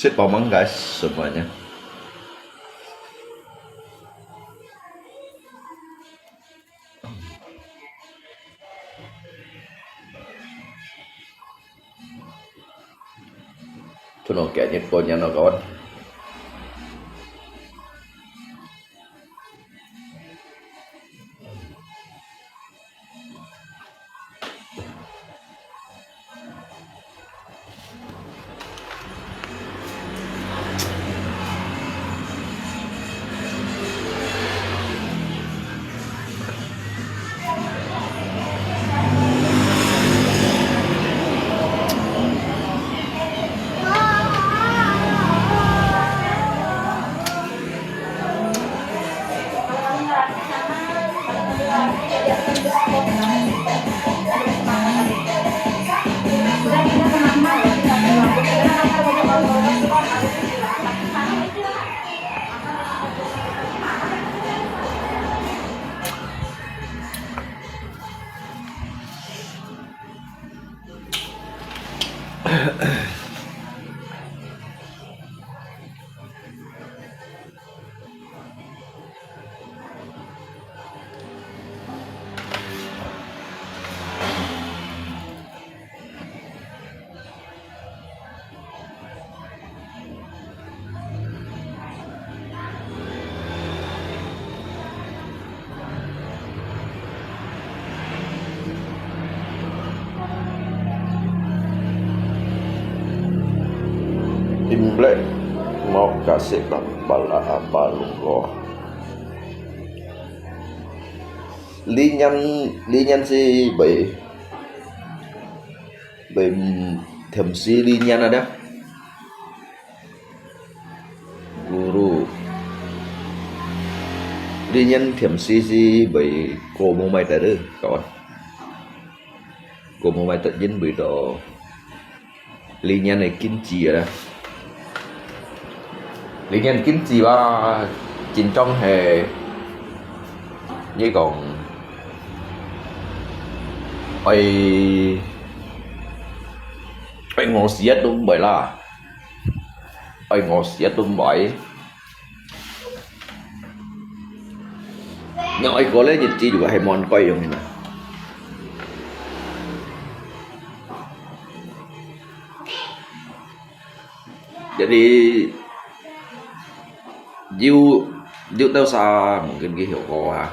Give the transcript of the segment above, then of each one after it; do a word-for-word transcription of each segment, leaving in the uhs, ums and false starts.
这帮忙干什么呢？Tuno kaya niya po niya no kawan. Black, mau kasih bala apa lungko. Li Nyan, Li Nyan si bai, bai, mm, thiam si Li Nyan ada. Guru. Li Nyan thiam si si bai ko mo mai ta de, kawan. Ko mo mai ta jin bai to. Li Nyan ne kin chi ada. Li Nyan kin chi ba, chính宗係，你講，愛，愛餓死都毋會啦。 愛餓死都毋會。你愛過个日子就係無人管樣个啦。Jadi，有，有兜儕，mungkin佢曉過啊。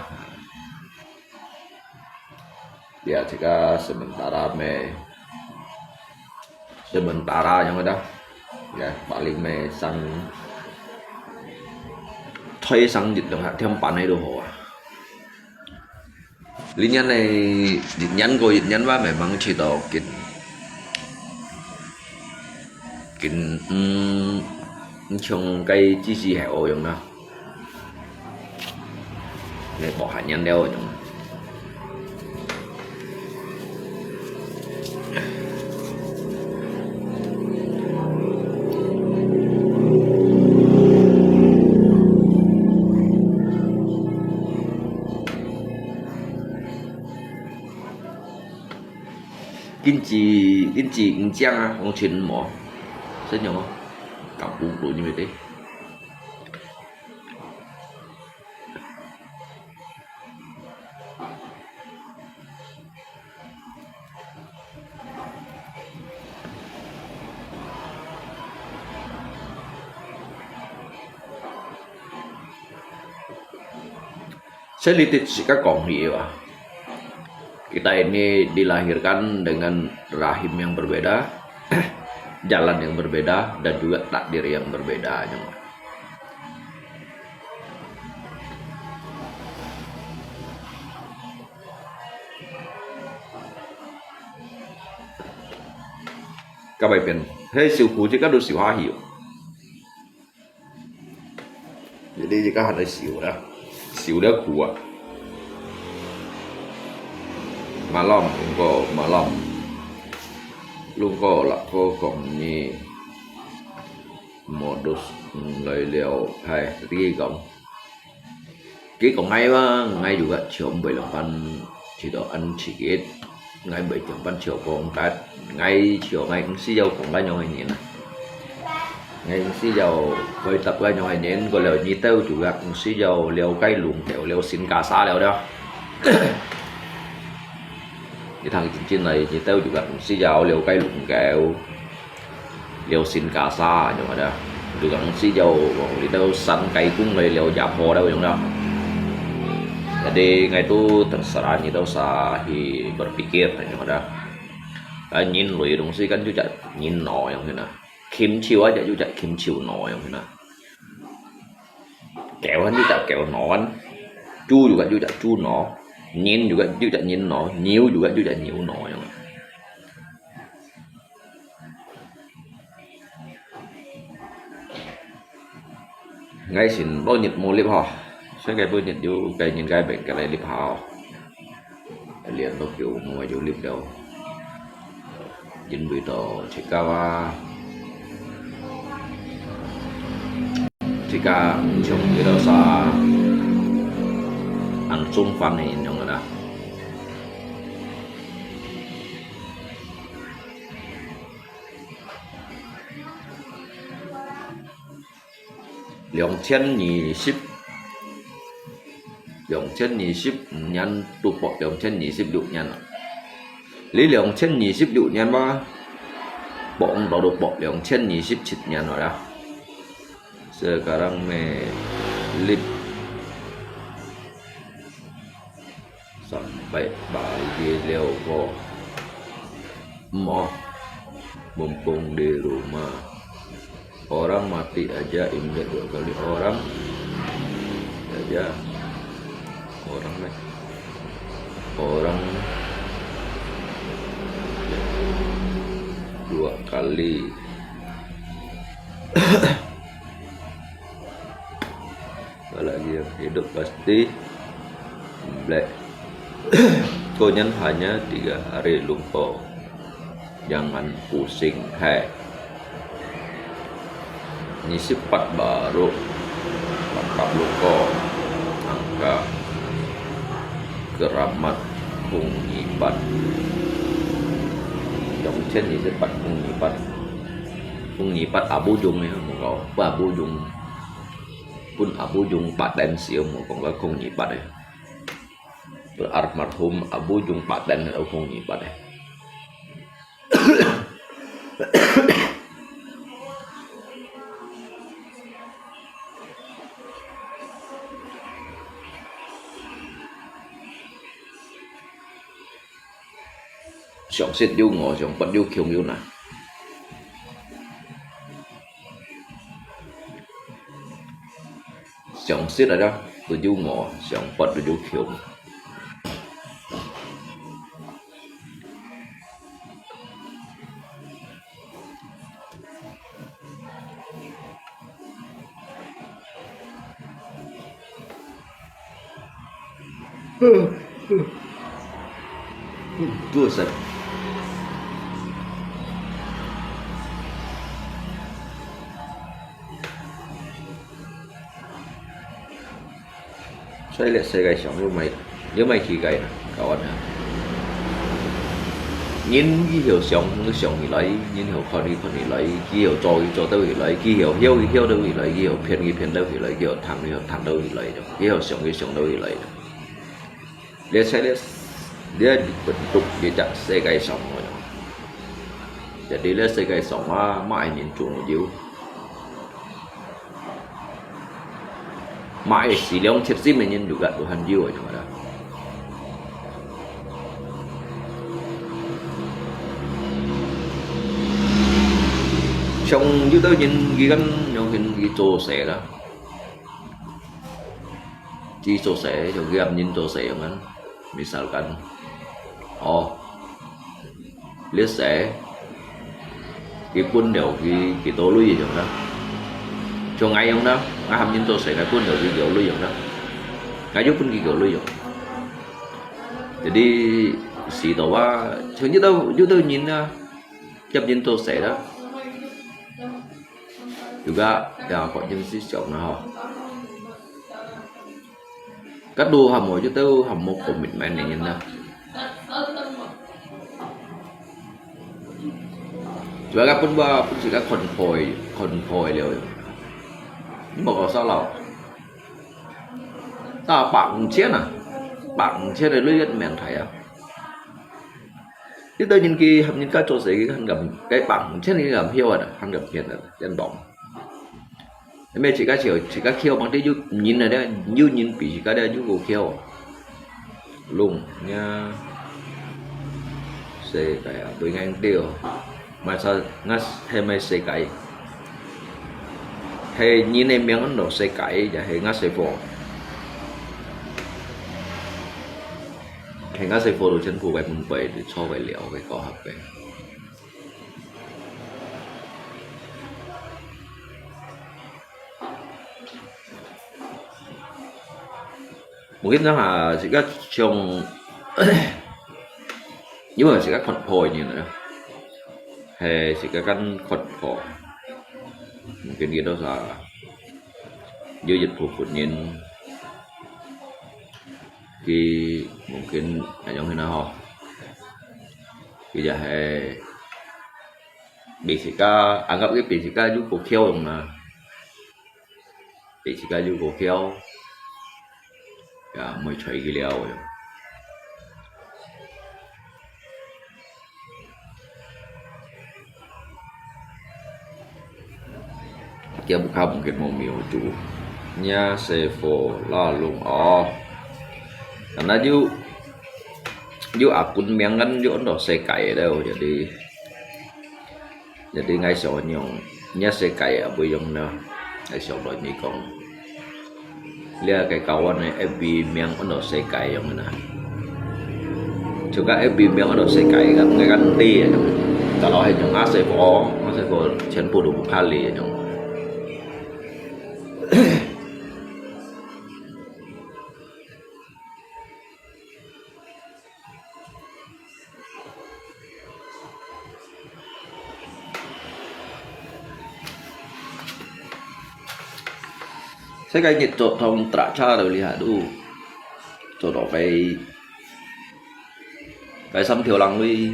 Ya, jika sementara me, sementara yang ada, ya, paling me sang，推上一兩下天板个都好啊。一年呢，一年過一年吧，memang知道緊，緊，嗯，像該知識係好用啦。 你無閒人了，經濟，經濟毋靚啊，往前無，真樣哦，搞不懂因為對。 Saya lihat sikap kong iya. Kita ini dilahirkan dengan rahim yang berbeda, jalan yang berbeda, dan juga takdir yang berbeda. Kabai pen, hei siu ku jika du siu ha hiu. Jadi jika hana siu dah, siu dah ku ah. Malam, lungko, malam. Lungko lah ko kong ni. Modus, mm, lai liao, hai, tadi kong. Ki kong ngai ba, ngai juga ciom bai lampan, cito an cikit, ngai bai lampan ciom kong kat, ngai ciom ngai ngsi jau kong kan nyong nyen. Ngai ngsi jau koi tap kan nyong nyen, ko liao nyi tau juga ngsi jau liao kai lung keo, liao sin kasa liao dah. Ni thang cin cin lai, nyi tau juga ngsi jau liao kai lung keo. Liao sin kasa, nyong ada. Tukang si jau, wong li tau san kai kung lai liao jap ho tau nyong ada. Jadi, ngai tu terserah nyi tau sa hi berpikir, nyong ada. Kan nyin lui dong si kan juga nyin no, nyong hina. Kim chiu aja juga kim chiu no, nyong hina. Keo kan juga keo no kan. Chu juga juga chu no. Nyin juga juga nyin no. Nyiu juga juga nyiu no, nyong. Ngai sin bao nhiêu mua lip ho. Sen ngai bao nhiêu yu, ngai nyin ngai beng ngai lip ho. Lian lo kiu mua yu lip liao. Yin bui to, chỉ có, chỉ có, chung yu lo sa. Ăn chung fan ni nyong la. 兩千二十，兩千二十五年都博兩千二十六年啦。你兩千二十六年嘛，博毋到都博兩千二十七年了啦。Sekarang me lip sampai balik liao ko. Mo, mumpung di rumah. Orang mati aja imlek dua kali. Orang aja. Orang deh. Orang dua kali. Kalau dia hidup pasti Black. Kau nyan hanya tiga hari lungko. Jangan pusing, hai. Nyi sipat baru mantap lungko. Angka keramat kung nyipat. Dòng trên nyi sipat kung nyipat. Kung nyipat Abu Jung ya, mùa kau. Apa Abu Jung? Pun Abu Jung Paten siu mùa kong kau kung nyipat ya. Almarhum Abu Jung Paten kung nyipat ya. Sông sét yú ngò, sông pọt yú khiung yú nà. Sông sét啊, yú ngò, sông pọt yú khiung. Tua sat. 所以這世界上有麼，有麼奇怪呢？教恁啊。人以後想，想起來，然後看起，看起來，以後做，做到起來，以後曉，曉到起來，以後騙，騙到起來，以後聽，以後聽到起來，以後想，想到起來。這世界，這本獨一隻世界上个。Jadi這世界上啊，麼个人總有。 Mai silang thiệt sim nhân juga Tuhan jiu aja ada. Song yu tau nhân gikan yang hin gi cho se lah. Gi cho se, yang giam nhân cho se yang kan. Misalkan, oh, Liệt sĩ, kì pun liao kì, kì tô lui yong đó. Cho ngai yong đó, ngai hàm nhân tô sĩ ngai pun liao kì liao lui yong đó. Ngai yong pun kì liao lui yong. Jadi, sĩ tô wa, cho như tao, như tao nhìn đó, chấp nhân tô sĩ đó. Juga, ya, có nhân sĩ sống nó ho. Kadu hamo ju tau hamo commitment ni nyen na. Chua ka pun ba pun si ka khon phoi, khon phoi liao. Ni mo ko sa lao. Ta bak chen na. Bak chen le lui yet men thai a. Ti tau nyin ki ham nyin ka cho se ki han gam, kai bak chen ki gam hiao a, han gam phian a, chen dong. Mẹ chỉ có chiều, chỉ có khiêu bằng tí, yu nhìn này đấy, yu nhìn bị chỉ có đấy, yu cô khiêu. Lùng nha. Xe cái à, tôi ngang tiêu. Mà sao ngắt xe máy xe cái. Hay nhìn em miếng nó xe cái, giờ hay ngắt xe phổ. Hay ngắt xe phổ đồ chân phủ cái môn quầy để cho cái liều cái có hợp cái. Mungkin nang ha, sika chong, nhưng mà sika khot pho như nữa. Hay sika kan khot pho. Mungkin gitu sa. Yo yet phu phu nyin. Ki mungkin ayong hina ho. Ki ya hay. Bị sika, anggap cái bị sika yu cô khiêu mà. Bị sika yu cô khiêu. Ya, mới thấy cái liao. Kia bu kha mungkin mo miu chu. Nya se fo la lung o. Karena yu, yu akun miang kan yu ondo se kai dau, jadi, jadi ngai so nyong. 若世界也毋會用啦，係相對你講。這个教案个F B名安到世界用个啦。就甲F B名安到世界个，毋係甲你个用。假如係用阿細波，阿細波全部都毋怕你个用。 世界日做通打車都厲害都，做到該該三條人位，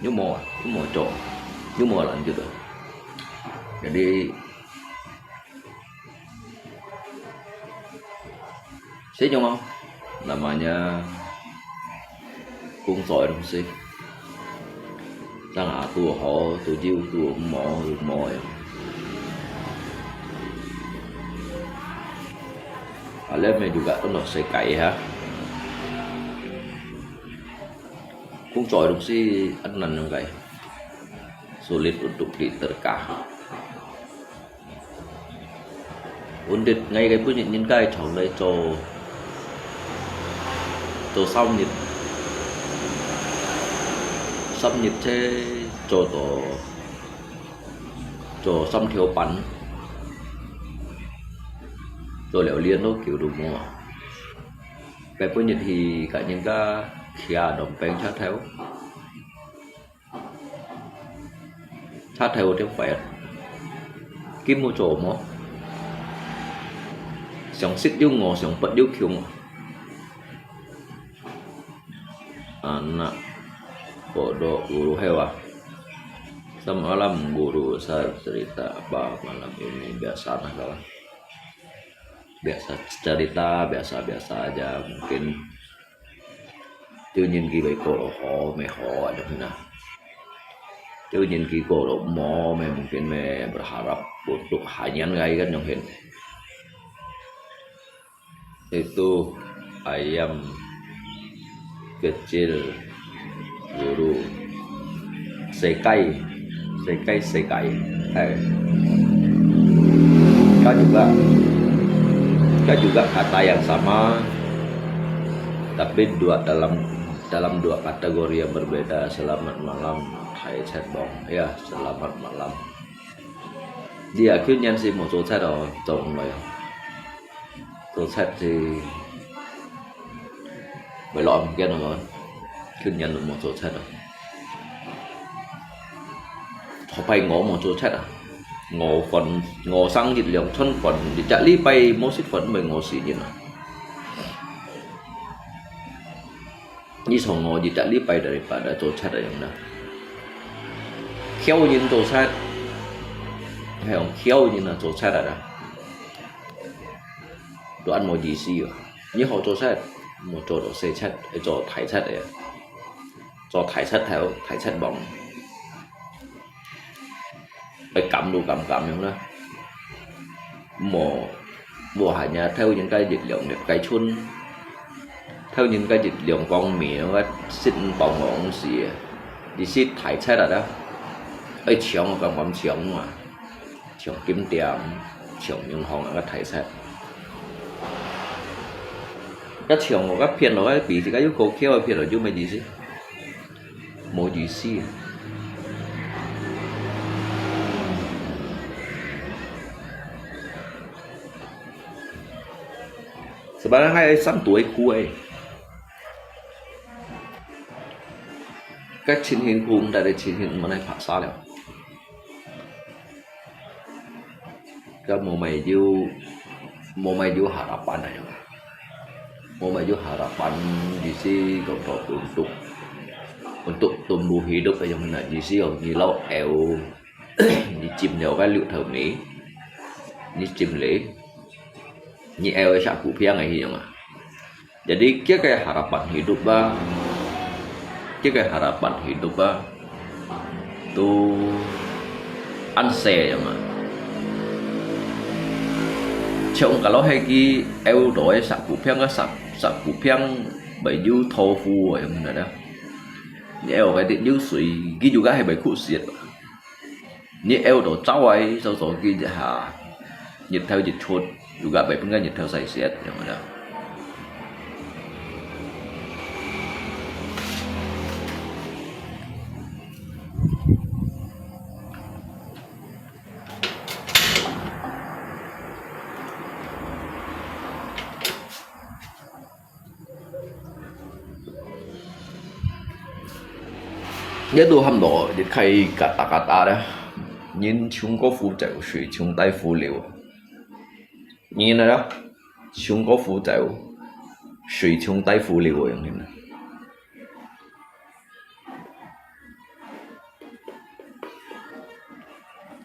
有無啊？有無做？有無人就到。Jadi這種哦，namanya工作个東西，正下都好，都有，都無，都無个。啊，這乜就个安到世界哈。工作个東西，恁難用个，sulit untuk diterka。 Undit ngai个本日人个長來做，做三日，三日車做到，做三條半，做了連都叫都無啊。該本日去甲人家騎兩邊車頭。 車頭有點壞啊，今有做無？常識有五，常八有窮啊。Anak pondok guru hewa. Semalam guru saya cerita apa malam ini, biasa lah kawan. Biasa cerita, biasa-biasa aja mungkin. 對人佢會過到好，乜好啊，種形啊。對人佢過到無，乜mungkin乜berharap untuk hanyar ngai kan種形。Itu ayam kecil guru. 世界，世界，世界，係。佢juga，佢juga kata yang sama, tapi dua dalam, dalam dua kategori yang berbeda. Selamat malam，大赤幫。Ya, selamat malam。你啊，舊年係無做賊哦，做毋來哦。 做賊係，為落毋見了嘛，舊年都無做賊啊。頭擺我無做賊啊，我飯，我生日兩餐飯，一隻禮拜無食飯，毋係我死人啊。 你從我一隻禮拜到禮拜來做賊个樣啦。僥人做賊，係用僥人啊做賊啊啦。都恁無意思啊！你好做賊，莫做到細賊，愛做大賊个啊。做大賊頭，大賊王。 愛減都減減樣啦。無，無閒呀，偷人个月亮入雞春，偷人个月亮光明，个食毋飽戇事啊！你係大賊啊啦！愛搶啊，敢敢搶啊！搶金店，搶銀行啊，个大賊！个搶哦，个騙哦，个比自家又高級个騙哦，有咩意思？ 無意思。Sebenarnya三對苦誒，个情形苦，毋得个情形毋能拍殺了。 Kan無乜有，無乜有harapan啊，無乜有harapan，意思講到untuk，untuk tumbuh hidup啊，樣啊，意思講你老枵，你浸了个綠豆泥，你浸了，你枵个石牯坪个樣啊。 Jadi，佢个harapan hidup啊，佢个harapan hidup啊，都恁細樣啊。像kalau係佢枵到个石牯坪，个石，石牯坪，會有豆腐个樣啊。你枵个滴有水，佢就个係會苦死啊。日晡到朝晡，早早起一下，日頭一出，又甲袂分个日頭晒死，有無啦？這都喊到一開嘎達嘎達咧，人像个浮走，水像大河流。人啊，像个浮走，水像大河流个樣形。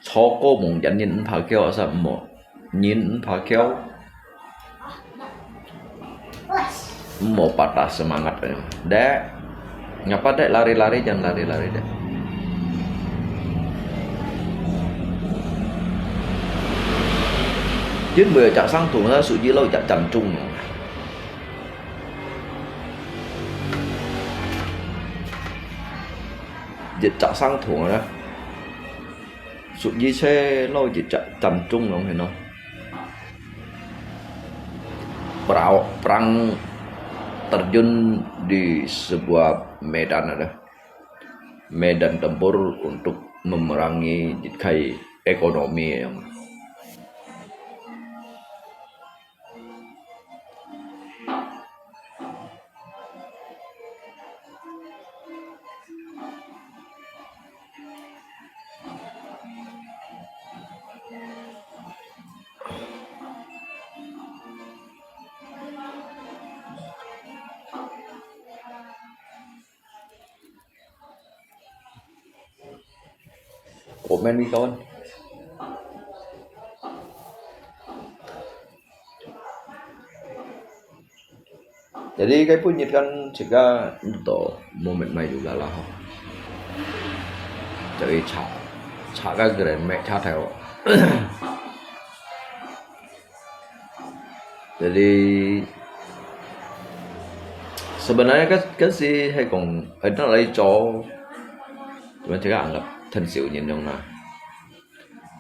坐過夢魘，人毋怕噭，啊，啥毋好，人毋怕噭，毋好patah semangat。Dek，ngapa dek lari-lari，jangan lari-lari dek。因為隻生蟲啦，屬於老隻針中。 一隻生蟲啊，屬於係老一隻針中樣形咯。Perang, perang terjun di sebuah medan ada. Medan tempur untuk memerangi 一個 ekonomi yang 我們呢，kawan。Jadi，該本日kan自家都無乜買有啦啦吼。Jadi查，查个人買查頭。 Jadi sebenarnya kan, kan si hai kong ada lai cho, cuma cakap anggap 很少人用啦。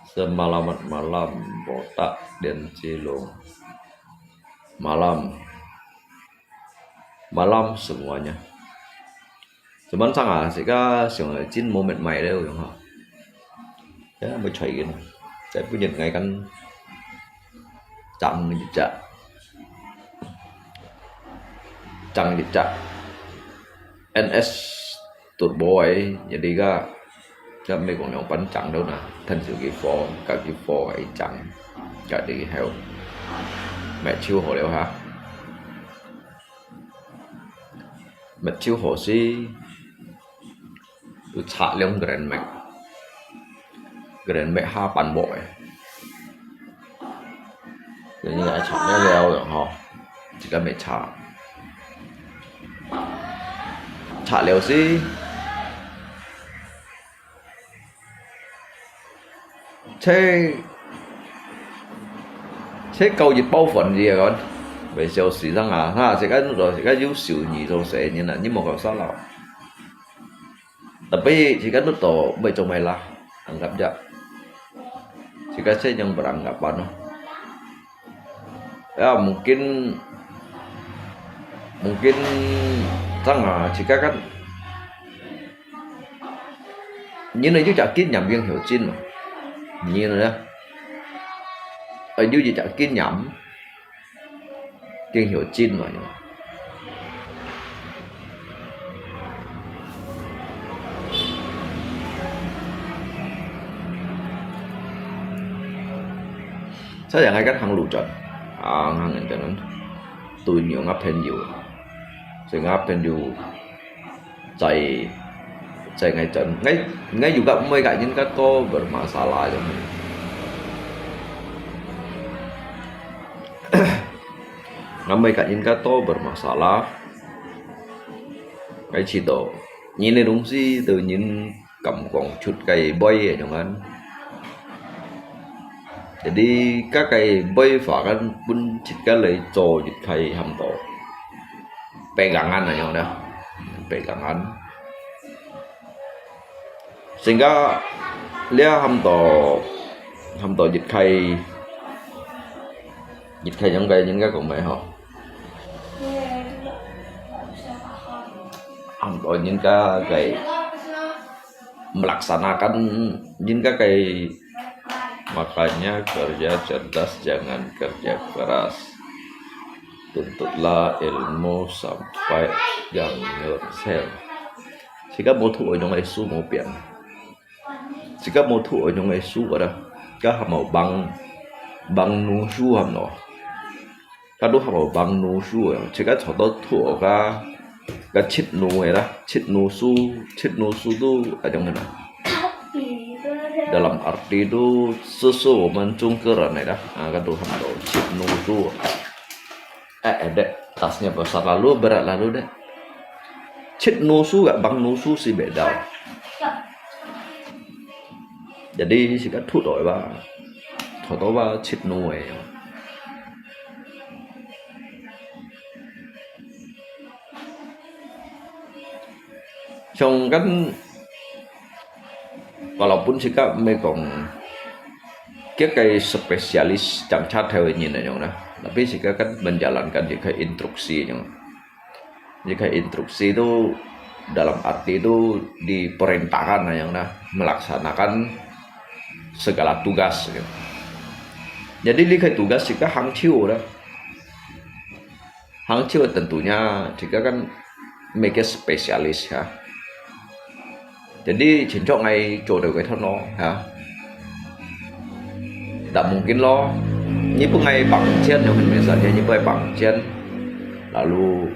Semalamat malam botak dan cilung. Malam, malam semuanya. Cuman sang啊，自家想啊，真無乜買了用吼。Ya，無出現。再不然，𠊎kan爭一隻，爭一隻NS Turbo个，jadi个，該美國兩班爭到哪，趁手機貨，家己貨个爭，家己後，買就好了哈。 買就好勢，有差兩Grand Max，Grand Max下半bộ个。人家差了了吼，自家買差。差了勢， 這，這交易包粉个啊，袂少時常啊，哈，自家，自家有收入做生意啊，你莫搞啥啦。Tapi自家都到買做買啦，anggap aja。自家這樣beranggapan咯。 Ya, mungkin, mungkin sang啊，自家kan，因為有隻經驗已經有進嘛，你呢？啊，有一隻經驗已經有進嘛，所以𠊎个行路轉，行行轉，對牛个朋友，所以𠊎朋友在，在𠊎轉，𠊎，𠊎又甲每个人个都bermasalah樣。 Ramai kat nyin kato bermasalah. Cái chế độ, nyin cái đồng si từ nyin cầm con chút cái bơi ở trong ăn. Jadi các cái bơi phá kan pun chit cái lấy cho chit khai ham to. Pegangan ở trong đó. Pegangan. Sehingga 這喊到，喊到一個，一個樣个人家講咩吼？喊到人家个 melaksanakan人家个makanya kerja cerdas, jangan kerja keras. Tuntutlah ilmu sampai yang nyungsel. 自家無讀會用个書無變，自家無讀會用个書个啦，該喊無bang bang nu書喊咯。 該都喊無bang nu書啊，自家坐到讀个，該七nu个啦，七nu書，七nu書都啊，種个啦。Dalam arti都是是我們中國人个啦，啊，該都喊做七nu書。哎，哎，dek, tasnya besar lalu, berat lalu, dek. 七nu書个bang nu書是beda. Jadi自家讀到个吧，讀到吧，七nu个。 像kan，walaupun自家毋係講，佢个spesialis正車頭个人那樣啦，tapi自家kan menjalankan自家instruksi那樣。自家instruksi tu dalam arti tu diperintahkan那樣啦，melaksanakan segala tugas gitu. Jadi自家tugas自家行手啦。 行手个tentunya，自家kan每个spesialis ha。Jadi，親像𠊎做到个頭腦哈，tak mungkin咯。你分𠊎房間，有很明顯，你分𠊎房間，lalu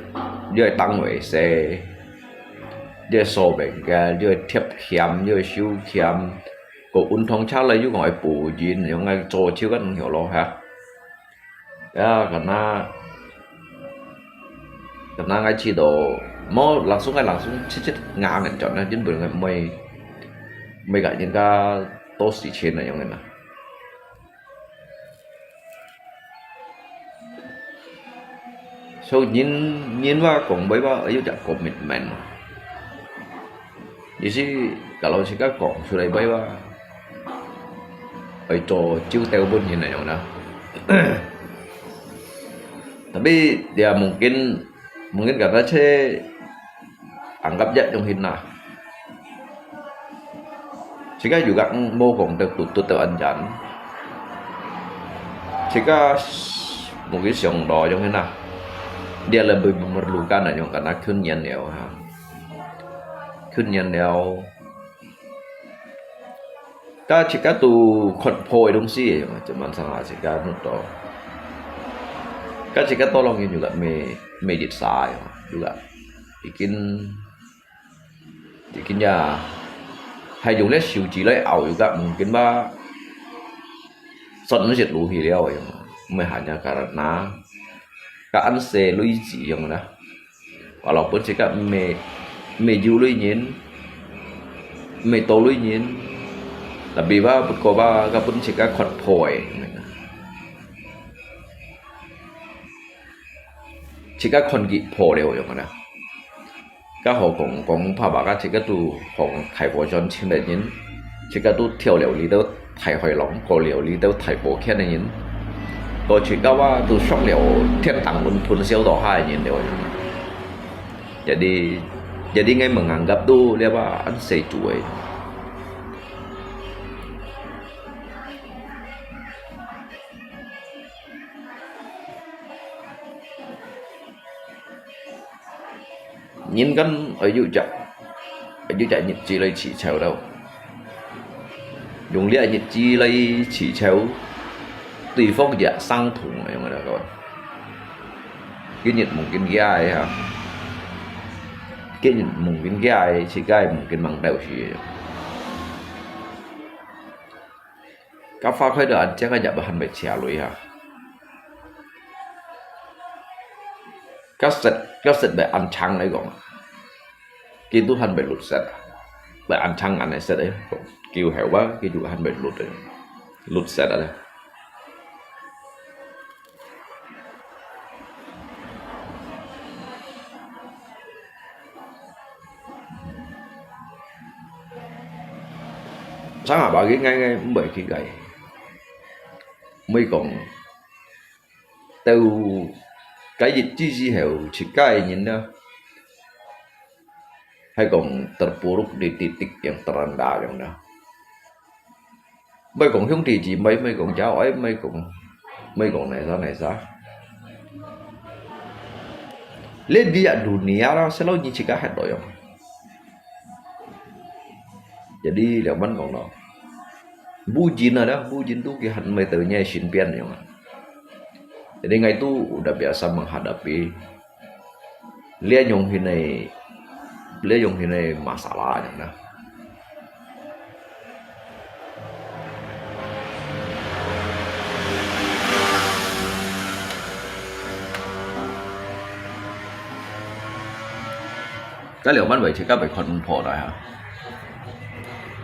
你愛當衛生，你愛掃bengkel，你愛貼鉗，你愛收鉗，个運動車來又講愛補人，用愛做手个東西咯哈。 Ya，karena，karena𠊎知道，無，langsung𠊎langsung直接硬个轉啦，因為𠊎毋會，毋會甲人家多事情那樣个啦。所以人，人話講話話，有隻commitment嘛。 意思，kalau自家講出來話話，愛做就兜分人那樣啦。Tapi ya mungkin，mungkin karena自家anggap ya用心啦。自家juga無講到tuntut到恁樣。自家mungkin想到用心啦。Dia lebih memerlukan那樣，karena近年了哈。 近年了，甲自家都看破个東西个，zaman sekarang自家都到，甲自家tolong人juga每，每日晒个，juga已經，已經呀，還用了手指來拗，juga mungkin吧，算毋識路去了个，毋係hanya karena，甲恁細累積樣啦。 Walaupun自家毋係，毋係有鐳人，毋係多鐳人，tapi吧，不過吧，甲分自家看破个，自家看佢破了，有無啦？甲好講，講白話，甲自家都講大和尚請个人，自家都跳了哩到 大海浪過了哩到大破圈个人，過自家話都上了天堂門，吞笑到下个人了。Jadi，jadi𠊎menganggap都這話恁細做个。人間愛有隻，愛有隻日子來祈求咯。 用這日子來祈求對方也相同个，用个啦，各位。今日mungkin佢个哈，今日mungkin佢个，自家mungkin吂到時个。甲花開到恁靚个，也毋還袂謝鐳哈。甲食，甲食袂恁長來講。 佢都還袂落雪啊，袂恁長恁个雪个，久後啊，佢就還袂落个，落雪啊咧。上下把个，𠊎，𠊎毋會去个。毋會講，到該日子之後，自家个人呢，還講terpuruk di titik yang terendah樣呢。毋會講兄弟姊妹，毋會講家外，毋會講，毋會講哪儕哪儕。Lihat dia dunia lah, selalu nyi自家還多樣。 Jadi，兩萬講咯，無人啊，無人都佢還毋會到你个身邊樣啊。Jadi，𠊎都udah biasa menghadapi這樣形个，這樣形个masalah樣啊。 該兩萬位自家會看毋破來哈。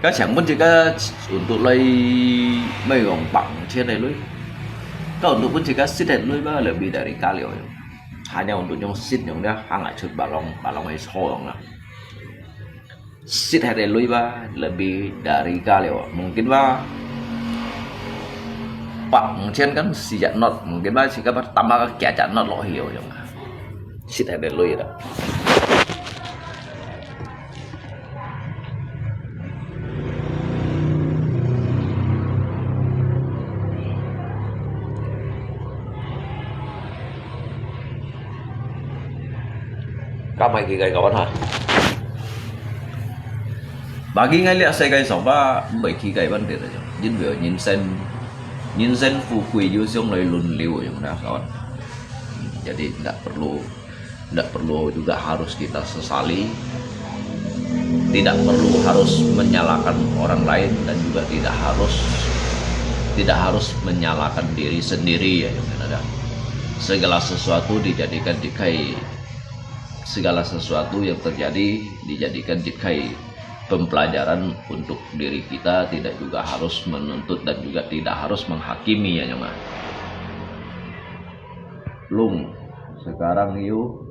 該想問自家運動來，毋係講百五千个鐳，該運動分自家食个鐳吧，lebih dari kali哦。Hanya untuk用食用了，行來出balong，balong个所用啦。 食下个鐳吧，lebih dari kali哦。Mungkin吧，百五千kan四隻not，mungkin吧，自家吧tambah个幾隻not落去哦，用啊。食下个鐳啦。 Kamai kikai kawan ha. Bagi ngai liak sekai soba, mbai kikai ban dek aja. Jin beo nyinsen, nyinsen fukui yu siong lai lun liu yung na kawan. Jadi tidak perlu, tidak perlu juga harus kita sesali. Tidak perlu harus menyalahkan orang lain dan juga tidak harus, tidak harus menyalahkan diri sendiri ya, yung ada. Segala sesuatu dijadikan dikai, segala sesuatu yang terjadi dijadikan dikai pembelajaran untuk diri kita, tidak juga harus menuntut dan juga tidak harus menghakimi ya, Nyong ah. Lung, sekarang you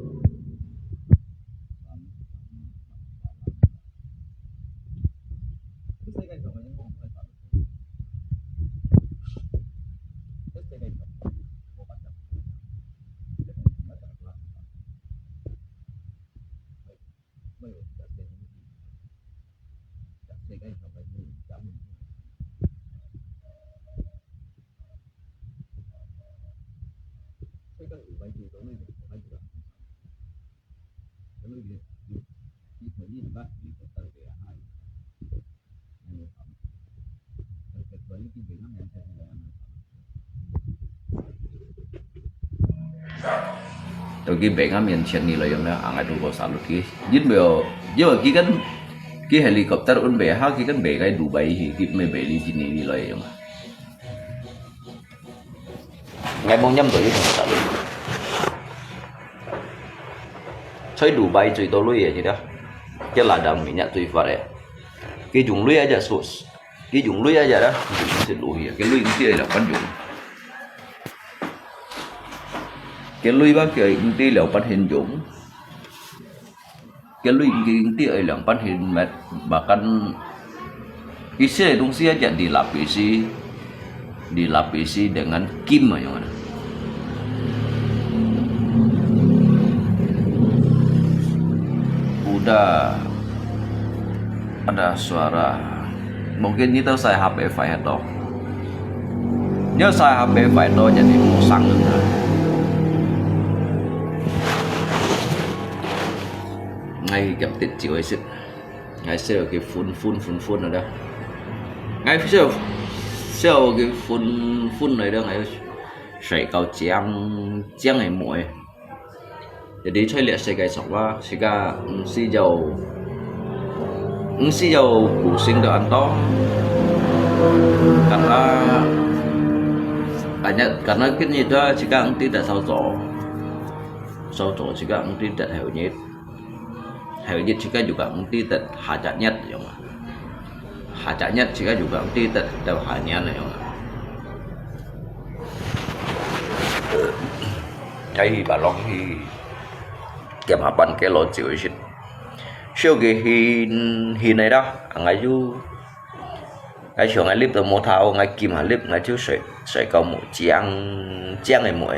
Tau ki beng a mian chien ni lo yong na, ang ai tu ko salut ki. Jin beo, yo ki kan, ki helicopter un be ha, ki kan be kai Dubai hi, ki me be li jin ni lo yong. Ngai mong nyam to yi thong sa lui. Choi Dubai chui to lui ya jida. Kia ladang minyak chui far ya. Ki jung lui aja sus. Ki jung lui aja da. Ki jung sit lui ya. Ki lui nti ya pan jung. Ki lui ba ki nti ya pan hin jung. Ki lui ki nti ya lang pan hin met. Bahkan isi ya dungsi aja dilapisi, dilapisi dengan kim aja. Udah ada suara. Mungkin itu saya H P five atau. Nếu sai H P five to jadi musang. Ngai kiam tit chiu ai sit. Ngai sel ki phun phun phun phun ada. Ngai sel sel ki phun phun nai da ngai sai kau chiang chiang ai muai. Jadi choi liak sekai sok wa sika ngsi jau ngsi jau pusing da anto. Karena hanya karena kini da sika ngti da sao zo. Sao zo sika ngti da heo nyit. Heo nyit sika juga ngti da hajat nyat yong. Hajat nyat sika juga ngti da da hanyat yong. Ai hi ba long hi. Kiam hapan ke lo chiu sit. Siu ke hin hin ai da ang ai yu. 𠊎想𠊎lift都無頭，𠊎撳下lift，𠊎就睡，睡到目，靚靚个目。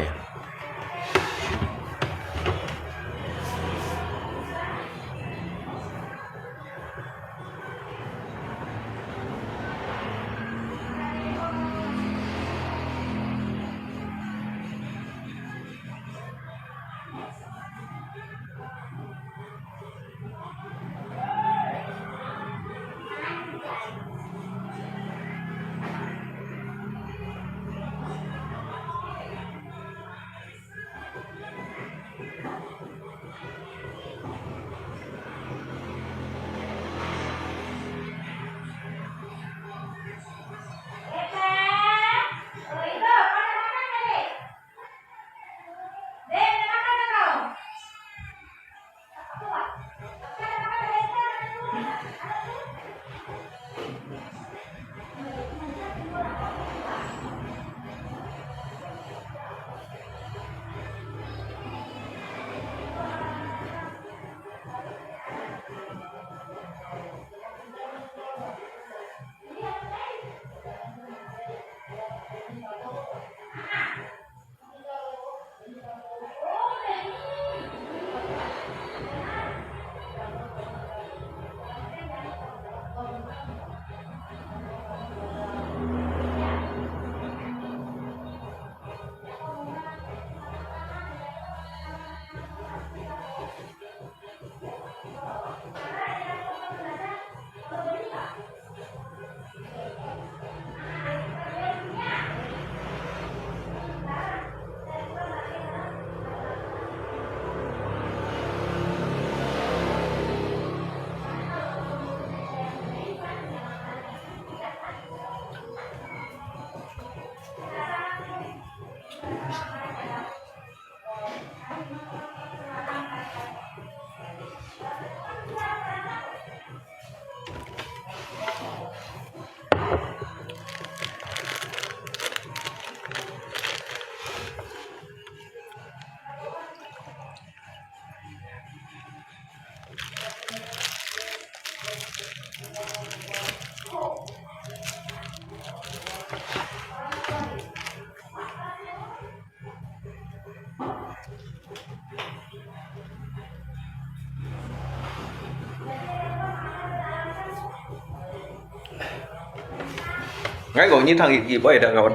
𠊎講你聽一句話，聽看。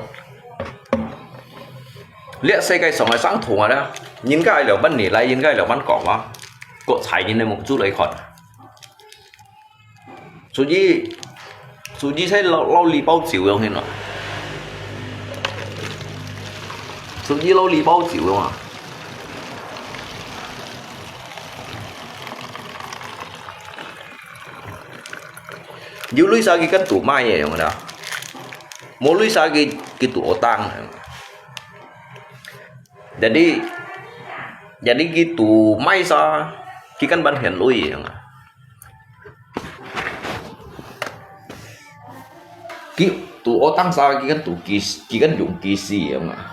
這世界上个生痛啊，人家愛了分你來，人家愛了分講話，各在人个目珠來看。 所以，所以在老，老李包酒用个喏。所以老李包酒用啊。有鐳射佢跟賭賣个用个啦，無鐳射佢，佢賭學當个。Jadi, jadi佢賭賣射，佢跟分現鐳个用啊。 佢賭學當射，佢跟賭機，佢跟用機師樣啊。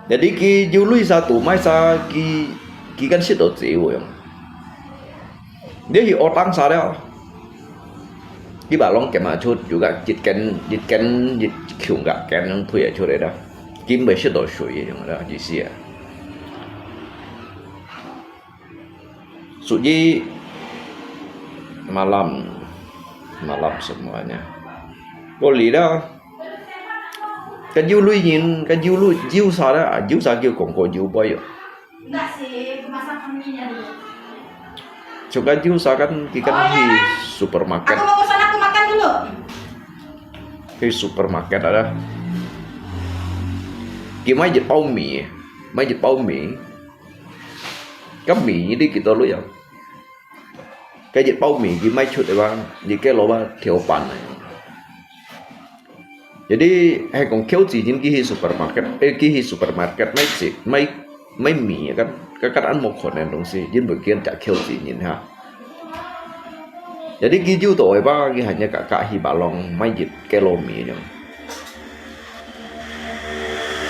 Jadi佢有鐳射賭賣射，佢，佢跟食到酒樣。你去學當射了，佢把攏揀嘛出，有个一間，一間，一窮个間，攏推出來了，佢毋會食到水个樣了，意思啊。 所以，malam，malam semuanya。Boleh lah。Kan有鐳人，kan有鐳，有射啦，有射叫講過有杯哦。Suka有射kan，佢kan去supermarket。Aku mau pesan aku makan dulu。去supermarket啊。佢買一包米，買一包米。 該米你幾多鐳啊？該一包米佢賣出个話，你該落啊條半个。Jadi，係講摎錢人佢去supermarket，誒，佢去supermarket買食，買，買米啊，該，該，該恁無可能東西，因為佢係摎錢人哈。Jadi佢有到个話，佢還要價格去買攏，買一kilo米樣。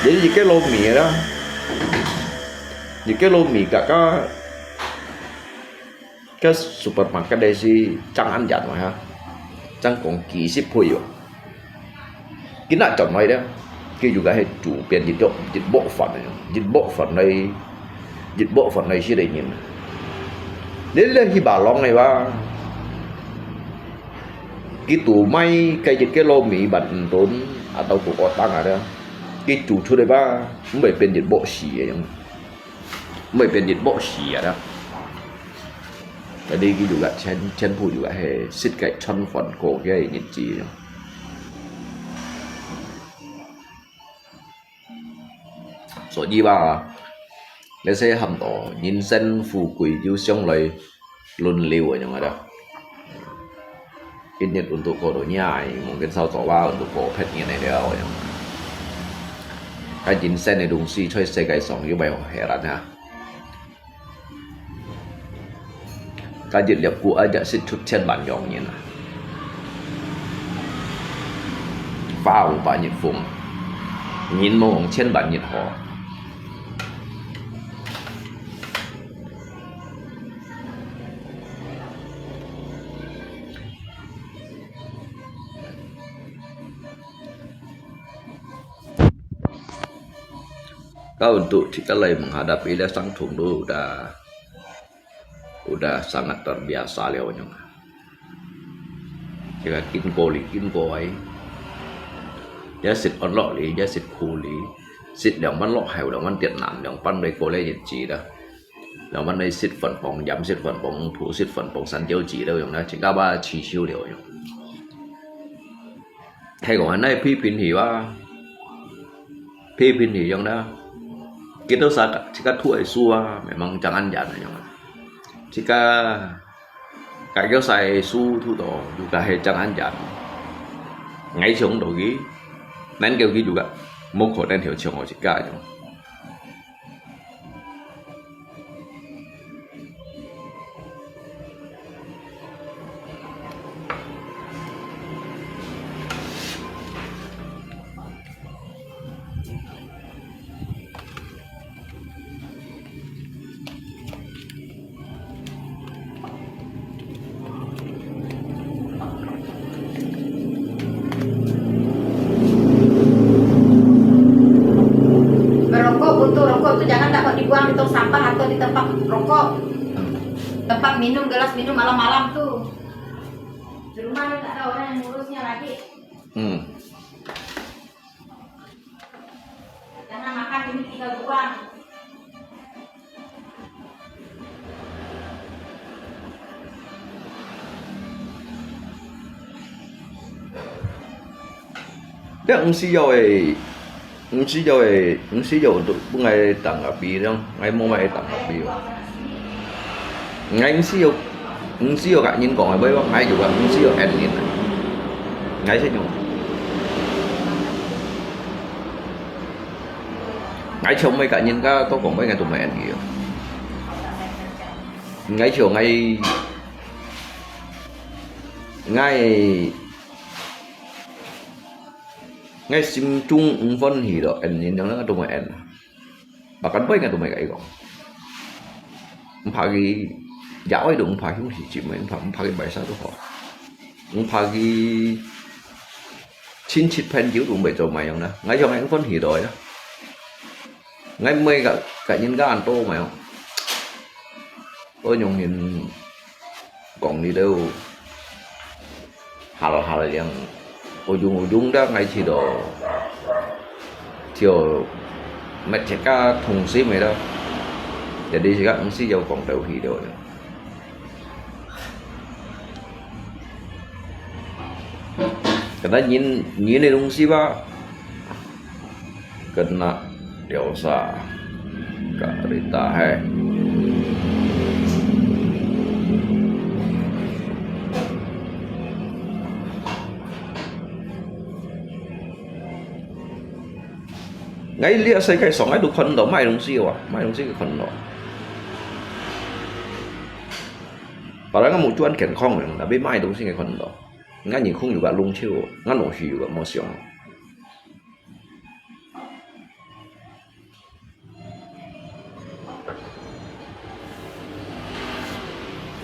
Jadi一kilo米啦，一kilo米價格，該supermarket个係正恁樣嘛哈。正講幾十倍哦。今仔轉來咧，佢就該係煮變一隻一鑊飯个，一鑊飯來，一鑊飯來食个人。你咧去馬郎个話，佢都賣該一个糯米飯五噸，啊，到都惡當啊咧，佢煮出个話，毋會變一鑊屎个樣。 毋會變一鑊屎啊啦。Jadi佢就个全，全部就个係食个餐飯過个日子咯。所以話，這些喊到人生富貴就相來輪流个樣个啦。一日untuk過到廿，mungkin少早啊untuk過別人个了樣。該人生个東西在世界上又毋係好heran啊。 該一粒穀啊，也食出千萬樣人啊。花無百日紅，人無千萬日好。Kau untuk cik kalai menghadapi le sang thung tu dah udah sangat terbiasa liau nyo. Cik kin ko li, kin ko ai. Ya sit on lok li, ya sit ko li. Sit liang man lok hai, liang man tiat nan, liang pan dai ko le yit ji da. Liang man dai sit fan pong yam, sit fan pong pu, sit fan pong san jiao ji liau yong da. Cik ka ba chi siu liau yong. 係講恁樣批評佢啊，批評佢樣啦。佢都啥，自家土个書啊，memang正恁樣啊樣啊。自家，自家个書讀到，又个係正恁樣。𠊎像到佢，恁叫佢又个，無可能會像我自家樣。 Merokok, puntung rokok itu jangan takut dibuang di tong sampah atau di tempat rokok. Tempat minum, gelas minum malam-malam tuh. Di rumah dia tak ada orang yang ngurusnya lagi. Hmm. Jangan makan ini, tinggal buang. Dia 毋需要个，毋需要个，毋需要都分𠊎當个比咯，𠊎無買當个比哦。𠊎毋需要，毋需要甲人講个，買，買就甲，毋需要按人啊。𠊎識用。 𠊎像每个人家都講，每个都無人要。𠊎像𠊎，𠊎，𠊎心中毋歡喜咯，人人都無人。Bahkan每个都無甲佢講。毋怕佢，也愛都毋怕，兄弟姊妹，毋怕，毋怕佢賣啥都好。毋怕佢 親戚朋友都毋會做麼樣啦，𠊎像𠊎歡喜到呀。𠊎毋會甲，甲人家恁多麼樣。我用人講你兜，hal-hal yang ujung-ujung dah𠊎去到，就，乜自家痛心个啦。Jadi自家毋使要講到去到。 Kena nyin, nyin ni dong si ba. Kena dosa. Karita hai. Ngai lia sai kai song ai tu kon do mai dong si wa, mai dong si kon do. Padahal ngan mu chuan ken kong yang, tapi mai dong si ngai kon do. Ngan ni kong juga long chiu, ngan no si juga mo siong.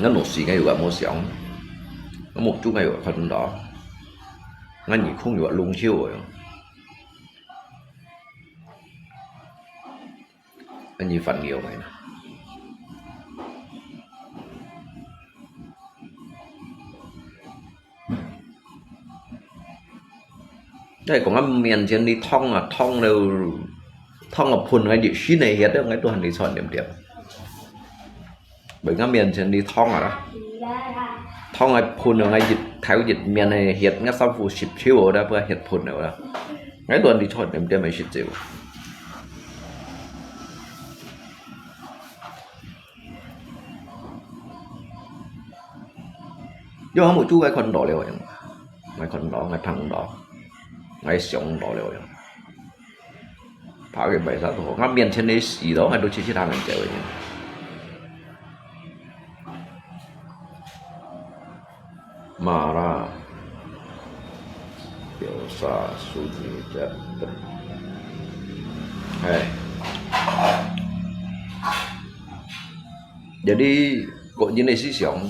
Ngan no si ngai juga mo siong. Ngan mu chu ngai juga kon do. 𠊎耳空有弄潮个，恁樣煩惱个呢。再講啊，面前你燙啊，燙了，燙啊，噴个熱水呢，熱到𠊎都還你穿點點。 Bởi ngã miền trên đi thong à đó. Thong ai phun ở ngay dịch, thảo dịch miền này hiệt ngã sáu phu sịp chiếu ở đó, bữa hiệt phun ở đó. Ngay tuần đi thôi, em đem mày sịp chiếu. Yo, không một chú cái con đỏ liều em. Ngay con đỏ, ngay thằng đỏ. Ngay sống đỏ liều em. Phá cái bài sát thủ. Ngã miền trên đi xì đó, ngay đôi chi chi thằng anh kéo em. Mà ra. Tiểu sa su ni chặt. Hey. Jadi, có những cái思想,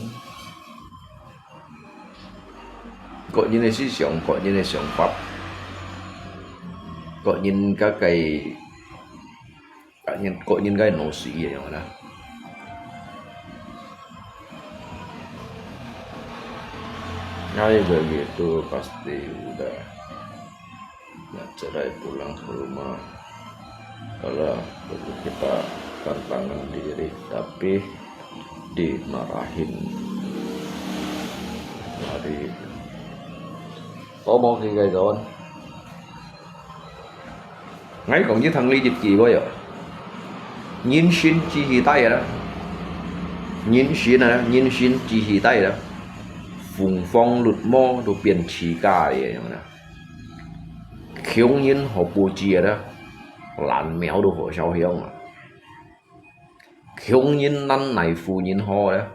có những cái思想, có những cái 想法, có những cái, cái, có những, có những cái nỗ sĩ vậy đó. Ngay begitu pasti udah. Nak cerai pulang ke rumah. Kalau begitu kita tantangan diri, tapi dimarahin. Mari. Có một cái giai đoạn. Ngay còn như thằng Lý Dịch Kỳ bây giờ. Nhân sinh chỉ hy tay đó. Nhân sinh à, nhân sinh chỉ hy tay đó. Phùng phong luật mô đồ biên chỉ cả vậy đó. Khiếu nhân họ bố trí đó. Lan méo đồ họ sao hiếu mà. Khiếu nhân năn này phu nhân họ đó.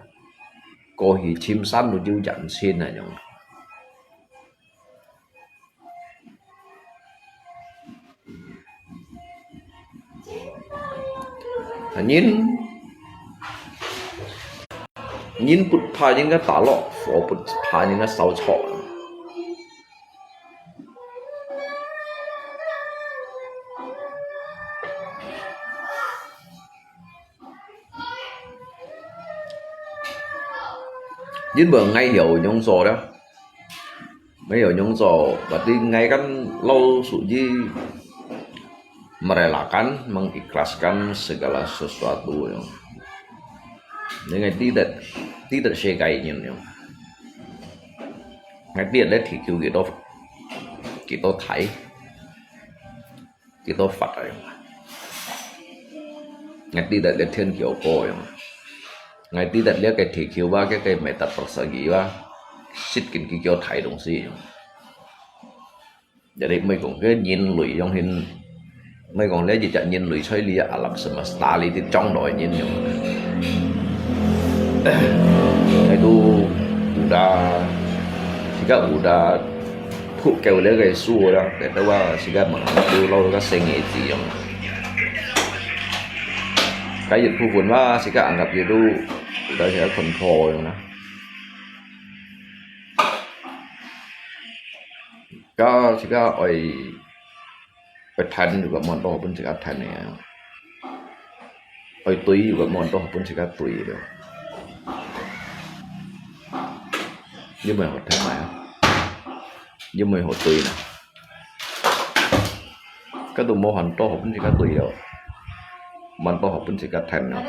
Có hy chim săn đồ chiếu chắn xin này nhung. Nhìn, nhìn bút phá nhìn cái tả lọ, phó bút phá nhìn cái sáu chọ. Nhìn bữa ngày hiểu nhung so đó. Mai-o nyong cho, berarti ngai kan lo suci merelakan, mengikhlaskan segala sesuatu, ya. Ngai tidak, tidak sekai nyen, ya. Ngai tidak ada di kiu kita, kita Thai. Kita Phật rồi. Ngai tidak lihat thiên kiu ko yang. Ngai tidak lihat cái địa球và cái, cái mẹ tập Phật sa gì và xích kinh cái kiu Thái đồng sĩ yang. Jadi mới講cái nhân類yang hin, mới講lihat nhân類 sai li alam semesta li di trong đó nhân yang. Itu udah, jika udah Thu kêu lê cái su đó, để tao và xí cái mảng tu lâu cái sinh ý gì không? Cái dịch thu vốn và xí cái ăn cắp gì tu, udah xí cái control không nè. Cái xí cái oi, oi thân juga món đó pun xí cái thân này. Oi tùy juga món đó pun xí cái tùy đó. Như mày học thân mày á. Như mày học tùy nè. Cái tụi mô hoàn to học pun xí cái tùy đó. Món đó học pun xí cái thân đó.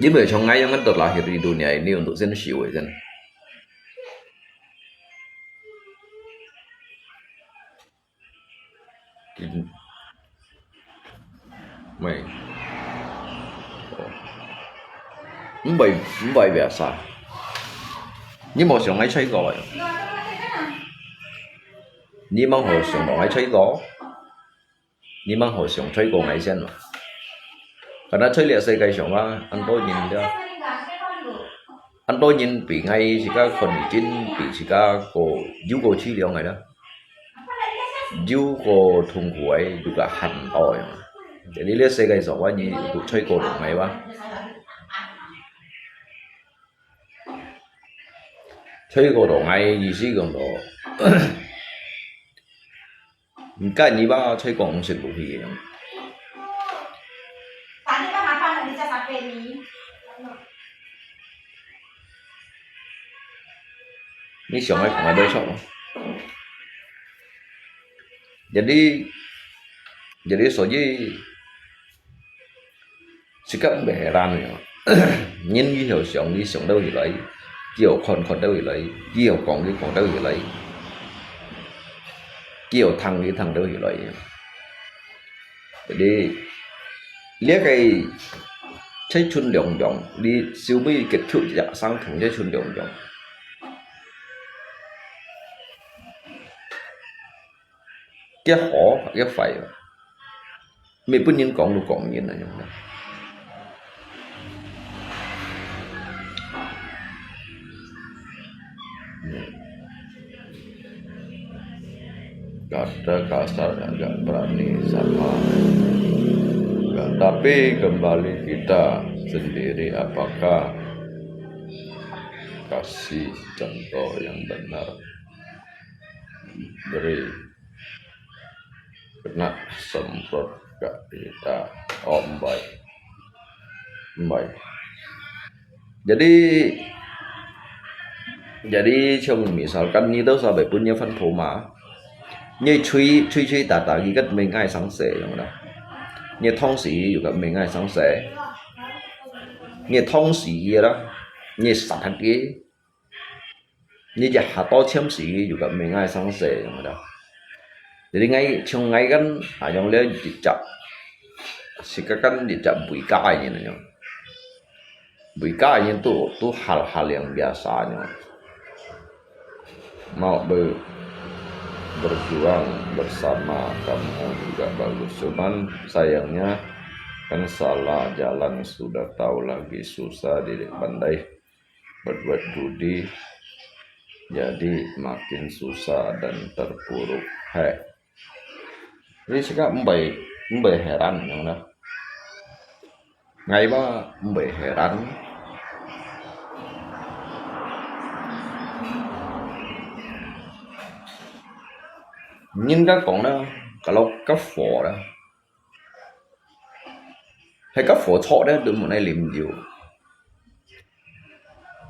Jadi macam ngai yang kan terlahir di dunia ini untuk sen siu sen. Mày. Không phải, không phải biasa. Nhưng mà sống ngay thấy rồi. Nhưng mà họ sống đó ngay thấy rồi. 你吂好想衰過𠊎先嘛？該那在這世界上啊，恁多人了，恁多人比𠊎自家看得真，比自家過有過淒涼个啦，有過痛苦个，有過很多樣。你這世界上啊，你有衰過人个哇？ 衰過到𠊎意思講到，毋該你吧，衰過毋識落去个。你想愛講个無錯咯。Jadi，jadi所以， 自家毋會heran个。人以後想，佢想到起來；佢有看，看到起來；佢有講，佢講到起來；佢有聽，佢聽到起來。Jadi，這个，這種兩樣，你收尾結局也相同，這種兩樣。佢好，佢壞啊。 每本人講都講人啊，用的。Kada kasar, agak berani sama. Tapi kembali kita sendiri, apakah kasih contoh yang benar beri. Kena semprot kak kita. Oh, mbai. Mbai. Jadi, jadi 像 misalkan 你都係會分人番婆嘛，你吹，吹吹打打，佢个命愛生死，有無啦？你痛死，佢个命愛生死。你痛死佢啦，你殺佢， 你一下刀簽死，佢个命愛生死，有無啦？Jadi𠊎，像𠊎kan，啊，用了一隻，自家kan一隻回家个人啊，用。回家个人都，都hal-hal yang biasa，用。Mau ber-，berjuang bersama kamu juga bagus. Cuman sayangnya kan salah jalan, sudah tahu lagi susah, tidak pandai berbuat budi, jadi makin susah dan terpuruk. Hai. Jadi自家毋會，毋會heran樣啦。𠊎嘛毋會heran。人家講啦，kalau个火啦， 係个火著咧，都毋愛啉酒。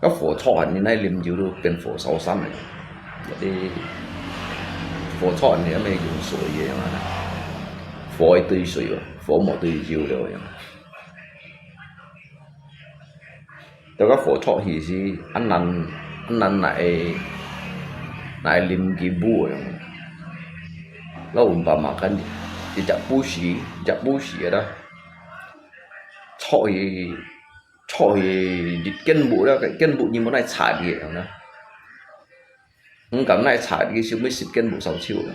个火著啊，你愛啉酒都變火燒身个。Jadi，火著你還愛用水个樣啊，火一堆水哦，火無堆酒了樣。 到个火著去時，恁難，恁難來，來啉佢無樣。Lah umpamakan，一隻布施，一隻布施啦。著去，著去，一根木啦，根木你無愛插佢樣啦。毋敢愛插佢，收尾十根木燒手樣。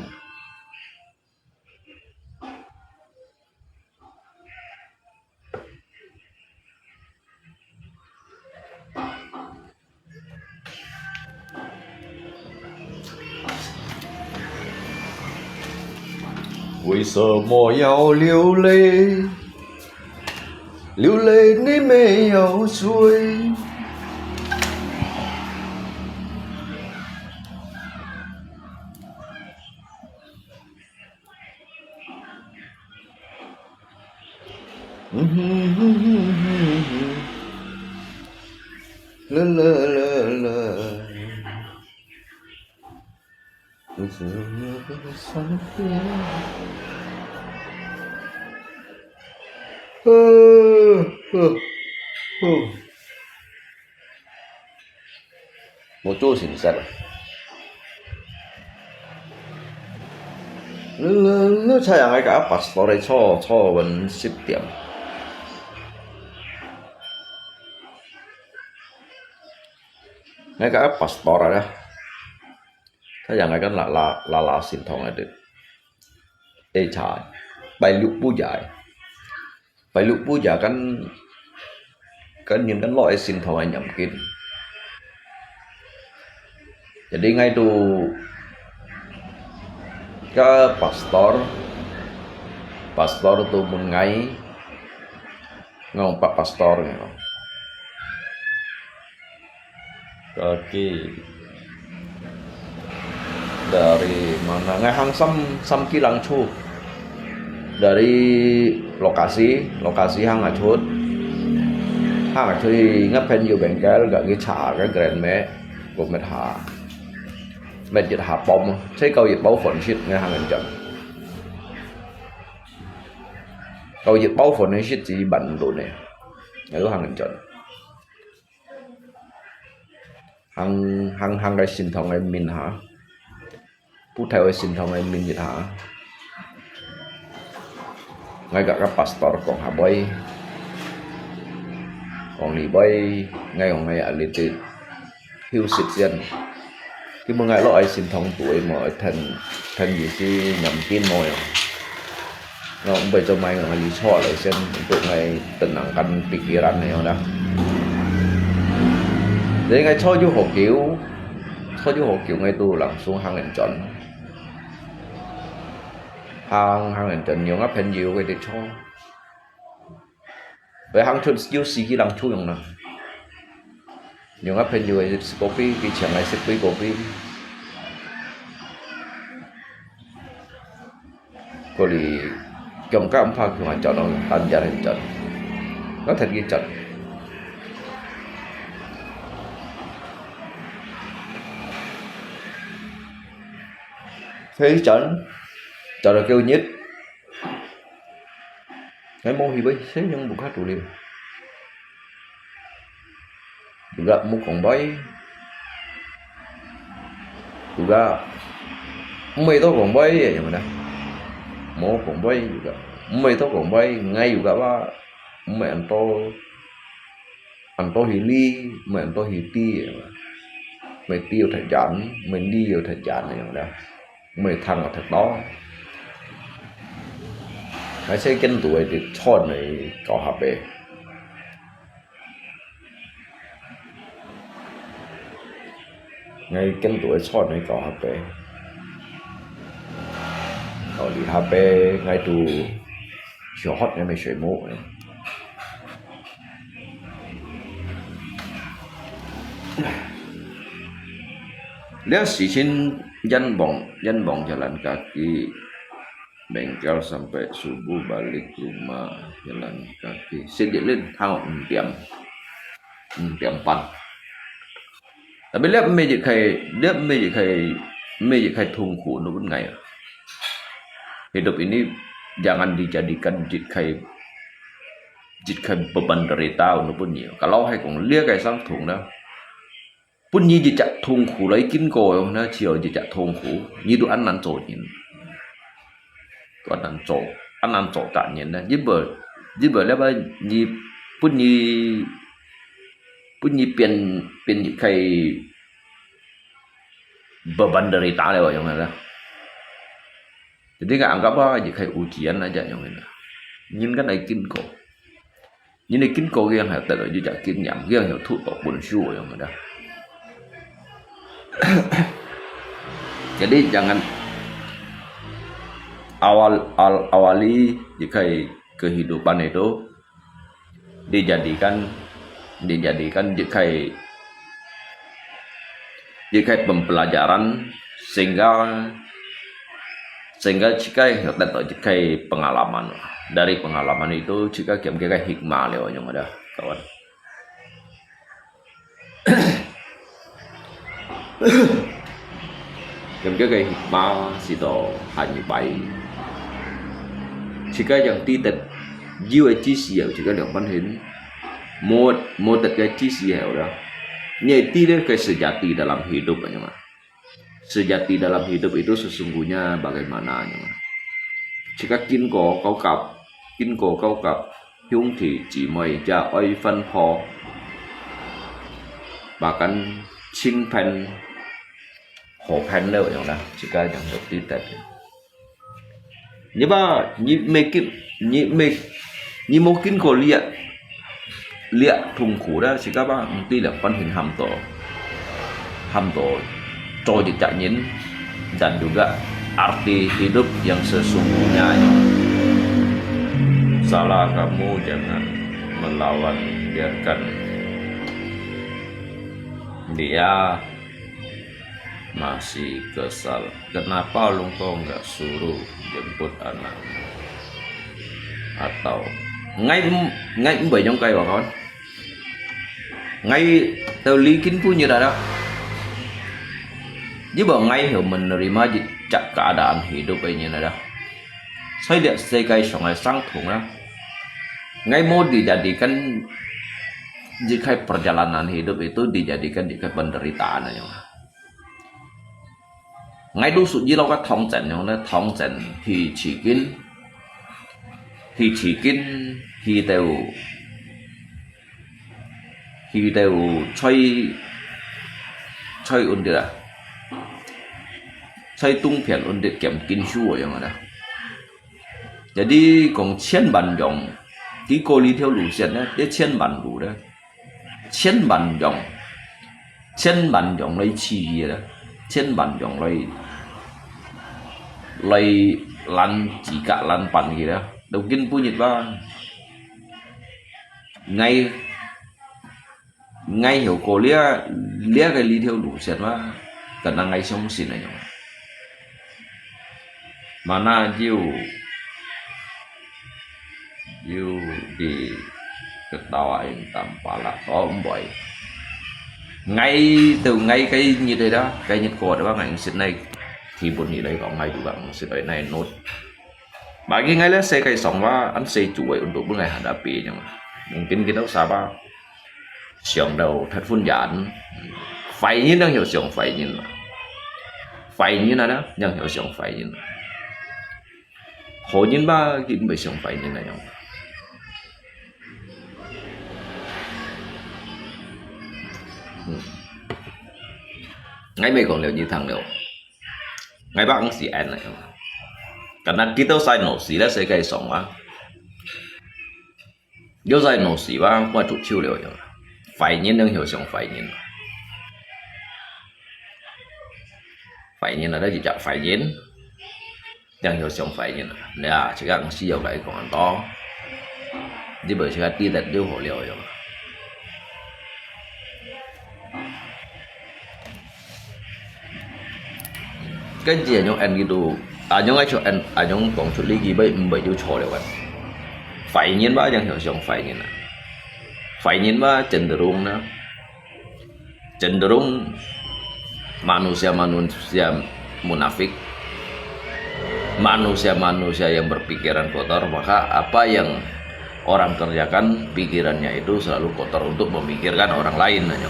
為什麼要流淚？流淚你沒有罪。 啦啦啦啦。無做成煞啊！你，你，你太陽个个pastor坐，坐穩十點。該个pastor啊，太陽个个啦啦啦啦心痛个對。 愛查。拜六補夜，拜六補夜跟，跟人跟落去聖堂个念經。Jadi ngai tu ka pastor, pastor tu問ngai, ngau pa pastor ngau. Kaki dari mana? Ngai hang sam, sam kilang chu. Dari lokasi, lokasi hang achut. Hang achut ngap pen yu bengkel, kaki cha ka Grand Mê, ko met ha. Met jit ha pom, che kau jit bao phone shit ngai hang en jan. Kau jit bao phone shit ji ban lu ne. Ngai hang en jan. Hang, hang, hang cái sinh thong cái min hả? Phú Thẹo cái sinh thong cái min gì hả? Ngay cả các pastor còn hả boy. Còn đi boy, ngay còn ngay ở lên trên. Hiu sit sian. Khi mà ngay lo ai sinh thong tuổi mà ai thân, thân gì xí nhầm kín môi à. Nó cũng bây giờ mai ngai li chua lei sian, untuk ngai tenangkan pikiran ne dah. Jadi ngai chua ju hok kiu, chua ju hok kiu ngai tu langsung hang en jon. Hang, hang en jon, nhiều ngap pen nhiều cái đi chua. Vậy hang chun siu si ki lang chu yong na. Nhiều ngap pen nhiều cái kopi, ki chiang ngai sip kui kopi. Có lý kiong cam pha kiong ăn chọn nó tan chặt hết chọn. Nó thật cái chọn. Thế chọn, chọn là kêu nhất. Ngai mô hi bơi, thế nhưng bù khát tù liu. Juga mô kong bơi. Juga mê tô kong bơi, ya mana. Mô kong bơi juga. Mê tô kong bơi, ngai juga ba. Mê ăn tô, ăn tô hi li, mê ăn tô hi ti, ya mana. Mê ti yo thật chán, mê li yo thật chán, ya mana. Mê thăng thật đó. Ngai sẽ kén tuổi thì chọn này có hả bê. Ngai kén tuổi chọn này có hả bê. Có lý hả bê, ngai tu sửa hót ngai mê sửa mũ này. Liang si chin yan bong, yan bong jalan kaki. Bengkel sampai subuh balik rumah jalan kaki. Sedikit lin hang 五點, 五點半. Tapi lihat mê jit khai, lihat mê jit khai, mê jit khai thung khu nu pun ngai. Hidup ini jangan dijadikan jit khai, jit khai beban derita nu pun nhiều. Kalau hai kong lihat khai sang thung na. Pun nyi jit chak thung khu lai kin ko na, chiu jit chak thung khu, nyi tu ăn năn cho nyin. Tu ăn năn cho, ăn năn cho ta nyin na. Jit bơ, jit bơ leh ba nyi, pun nyi, pun nyi pian, pian jit khai beban derita leh ba yong na. Jadi ngai anggap ba jit khai ujian aja yong na. Nyin kan ai kin ko. Nyi ni kin ko kiang hai tet yu jak kin nyam kiang yu thu to pun shu yong da. Jadi jangan awal, al, awali jit khai kehidupan itu dijadikan, dijadikan jit khai jit khai pembelajaran sehingga, sehingga jit khai tet to jit khai pengalaman. Dari pengalaman itu jit khai kiam jit khai hikmah leh yong da, kawan. Kiam jit khai hikmah si to han yu bai. Jit khai yang ti tet yu ai jit si yau jit khai liang pan hin. Mot, mot tet khai jit si yau da. Nyi ti leh khai sejati dalam hidup yong. Sejati dalam hidup itu sesungguhnya bagaimana nyo. Jika kin ko kau kap, kin ko kau kap, hiung thi ji moi ja oi fan pho, bahkan ching phen, ho phen leo yong na, jika yang hidup di tet. 你吧，你没经，你没，你没经过这，这痛苦的，自家吧，你对了，半天喊到，喊到，做一个人，dan juga arti hidup yang sesungguhnya. Salah kamu jangan melawan, biarkan dia masih kesal. Kenapa Lungko nggak suruh jemput anakmu? Atau ngai ngai mbai nyong kai wa kawan. Ngai tau li kin pu nyit ada. Ji ba ngai hiu menerima ji cak keadaan hidup ai nyit ada. Sai dia sekai songai sang thung lah. Ngai mau dijadikan ji kai perjalanan hidup itu dijadikan ji kai penderitaan ai nyong. Ngai du sut ji lau ka thong chen nyong ne, thong chen hi chi kin, hi chi kin, hi teu, hi teu choi, choi un dit ah, choi tung phian un dit kiam kin shu nyong ada. Jadi kong chen ban yong, ti ko li thiau lu sian ne, ti chen ban lu de. 千万用，千万用来起义啦，千万用来，来拦自家拦板去啦，都根本日吧。Ngai, ngai hiu ko lia, lia cái lý theo đủ set mà, kena ngai song sin aja. Mana jiu, jiu di ketawa in tampala to mboi. Ngai tu ngai cái nhiệt đây đó, cái nhiệt ko đó ngai sit này thì buồn gì đấy có ngai juga sit ở này nốt. Mà cái ngai là sẽ cái sống và ăn sẽ chủ ấy untuk bữa ngày hadapi nhưng mà mungkin kita sabar. Siang dau that phun yan. Phải nhân đang hiểu siang phải nhân. Phải nhân ada, đang hiểu siang phải nhân. Hồ nhân ba, kim bai siang phải nhân na yang. Ngai mei kong liu, nyi thang liu. Ngai ba ang si an na yang. Karena kita sai no si la sai kai song ah. Yo sai no si ba, qua chủ chiu liu yang. Phải nhân đang hiểu siang phải nhân. Phải nhân ada ji chak phải nhân. Đang hiểu siang phải nhân. Nè, chỉ các si yo cái con to. Ji bai chỉ các ti dat liu hồ liu yang. Cái gì anh anh gitu, anh anh cho anh anh còn chút lý gì bai bai yêu cho liu kan. Phải nhân ba đang hiểu siang phải nhân à. Phải nhân ba cenderung na. Cenderung manusia-manusia munafik. Manusia-manusia yang berpikiran kotor, maka apa yang orang kerjakan, pikirannya itu selalu kotor untuk memikirkan orang lain aja.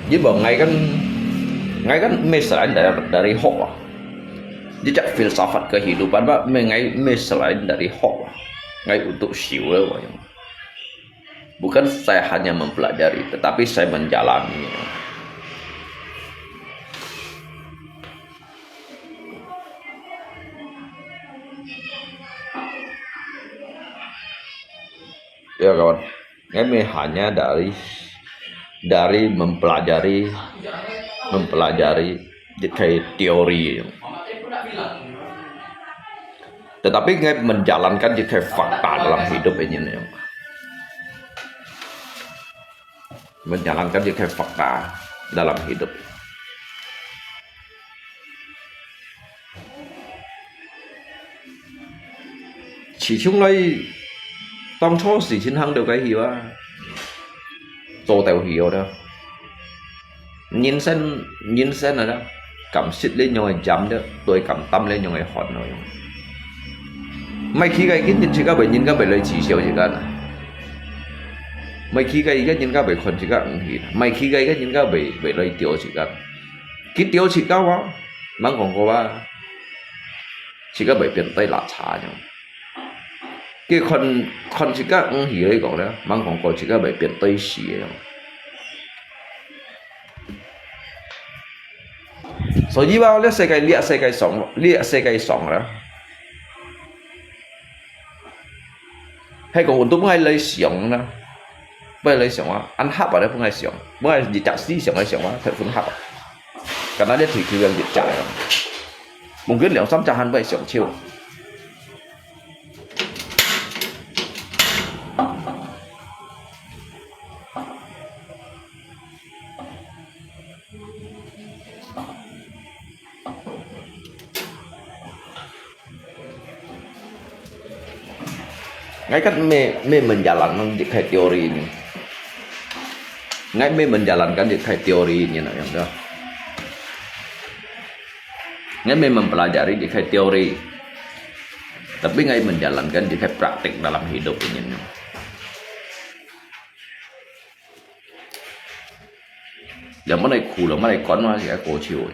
Jadi bahwa ngai kan, ngai kan mei selain dari, dari hoax ah. Jadi cak filsafat kehidupan ba mei ngai mei selain dari hoax ah. Ngai untuk siu lah yang. Bukan saya hanya mempelajari, tetapi saya menjalani. Ya kawan, kami hanya dari dari mempelajari mempelajari jadi teori. Tetapi ngai menjalankan jadi fakta dalam hidup ini nih. Menjalankan jadi fakta dalam hidup. Chỉ chung lai, 當初時先行到該去啊，做到去哦啦。人生，人生啊啦，敢食咧樣个鹹咧，對敢淡咧樣个寒咯。 Mai khi gai kin nyin chika bai nyin ka bai lai chi siau chika na. Mai khi gai gai nyin ka bai khon chika ng hi. Mai khi gai gai nyin ka bai bai lai tio chika. Khi tio chika wa, mang kong ko wa. Chika bai pian tai la cha nyong. Khi khon khon chika ng hi lai kong le, mang kong ko chika bai pian tai si nyong. 所以話，這世界，這世界上，這世界上啦，係講，𠊎都毋愛來想啦，毋愛來想啊，恁合啊，你毋愛想，毋愛一隻思想來想啊，忒分合啊。敢若你退休樣一隻樣，mungkin兩三隻還毋愛想手。 Ngai kan mê, mê menjalankan jikhai teori ni. Ngai mê menjalankan jikhai teori ni na yang dah. Ngai mê mempelajari jikhai teori. Tapi ngai menjalankan jikhai praktik dalam hidup ini. Yang mana苦了，mana kan mah，自家過去哦，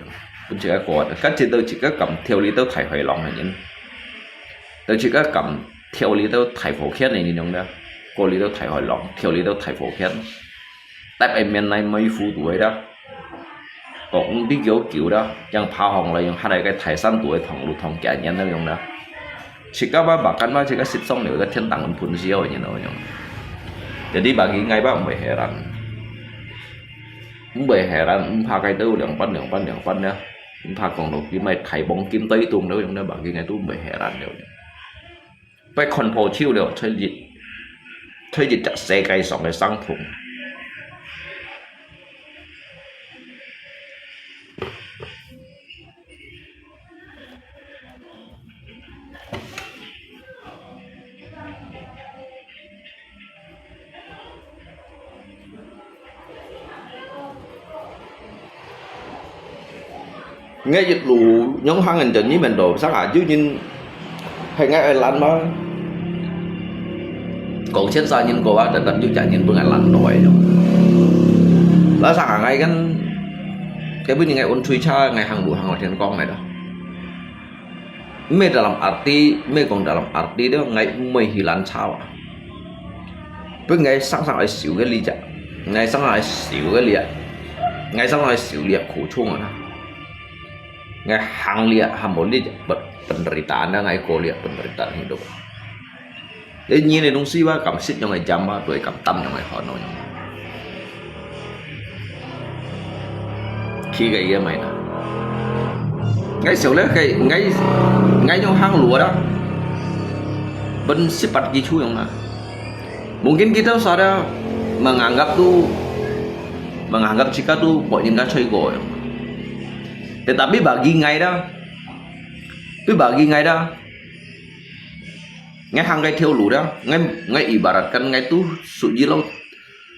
分自家過，該直到自家敢跳哩到大海浪个人，到自家敢跳哩到大火圈个人樣啦，過哩到大海浪，跳哩到大火圈。Tapi面來妹夫都會啦，講你久久啦，yang爬上來，yang下來个大山都會同路同家人那樣啦。 自家嘛，bahkan嘛，自家食上了个天堂分燒个人哦，樣。Jadi bagi ngai吧，毋會heran，毋會heran，毋怕該兜兩半兩半兩半呢，毋怕講到佢買大黃金對動了，樣呢，bagi ngai都毋會heran了。被看破手了，才一，才一隻世界上个傷痛。 Ngai一路仰行人就你們都sang啊，有人係ngai愛攔嘛。講千三年過啊，tetap有隻人分ngai攔到个。Lah sang啊，ngai kan，該本人ngai on推車，ngai行路行到天光來了。 Mê dalam arti，mê講dalam arti đó，ngai mê hilan chawa. Pun ngai sang sang ai siu cái lia，ngai sang sang ai siu cái lia，ngai sang sang ai siu lia苦衷啊。Ngai hang lia，hamo lia，penderitaan đó，ngai ko lia penderitaan hidup. Jadi nyi ni dong siwa kam sit nyong ai jam ba, tuai kam tam nyong ai hon nyong. Khi cái ye mai na. Ngai siu le kai, ngai, ngai nyong hang lua da. Ben sipat ki chu nyong na. Mungkin kita sada menganggap tu, menganggap jika tu buat nyong ka choi go nyong. Tetapi bagi ngai da, tu bagi ngai da, ngai hang kai thiau lu da, ngai, ngai ibaratkan ngai tu suji lau,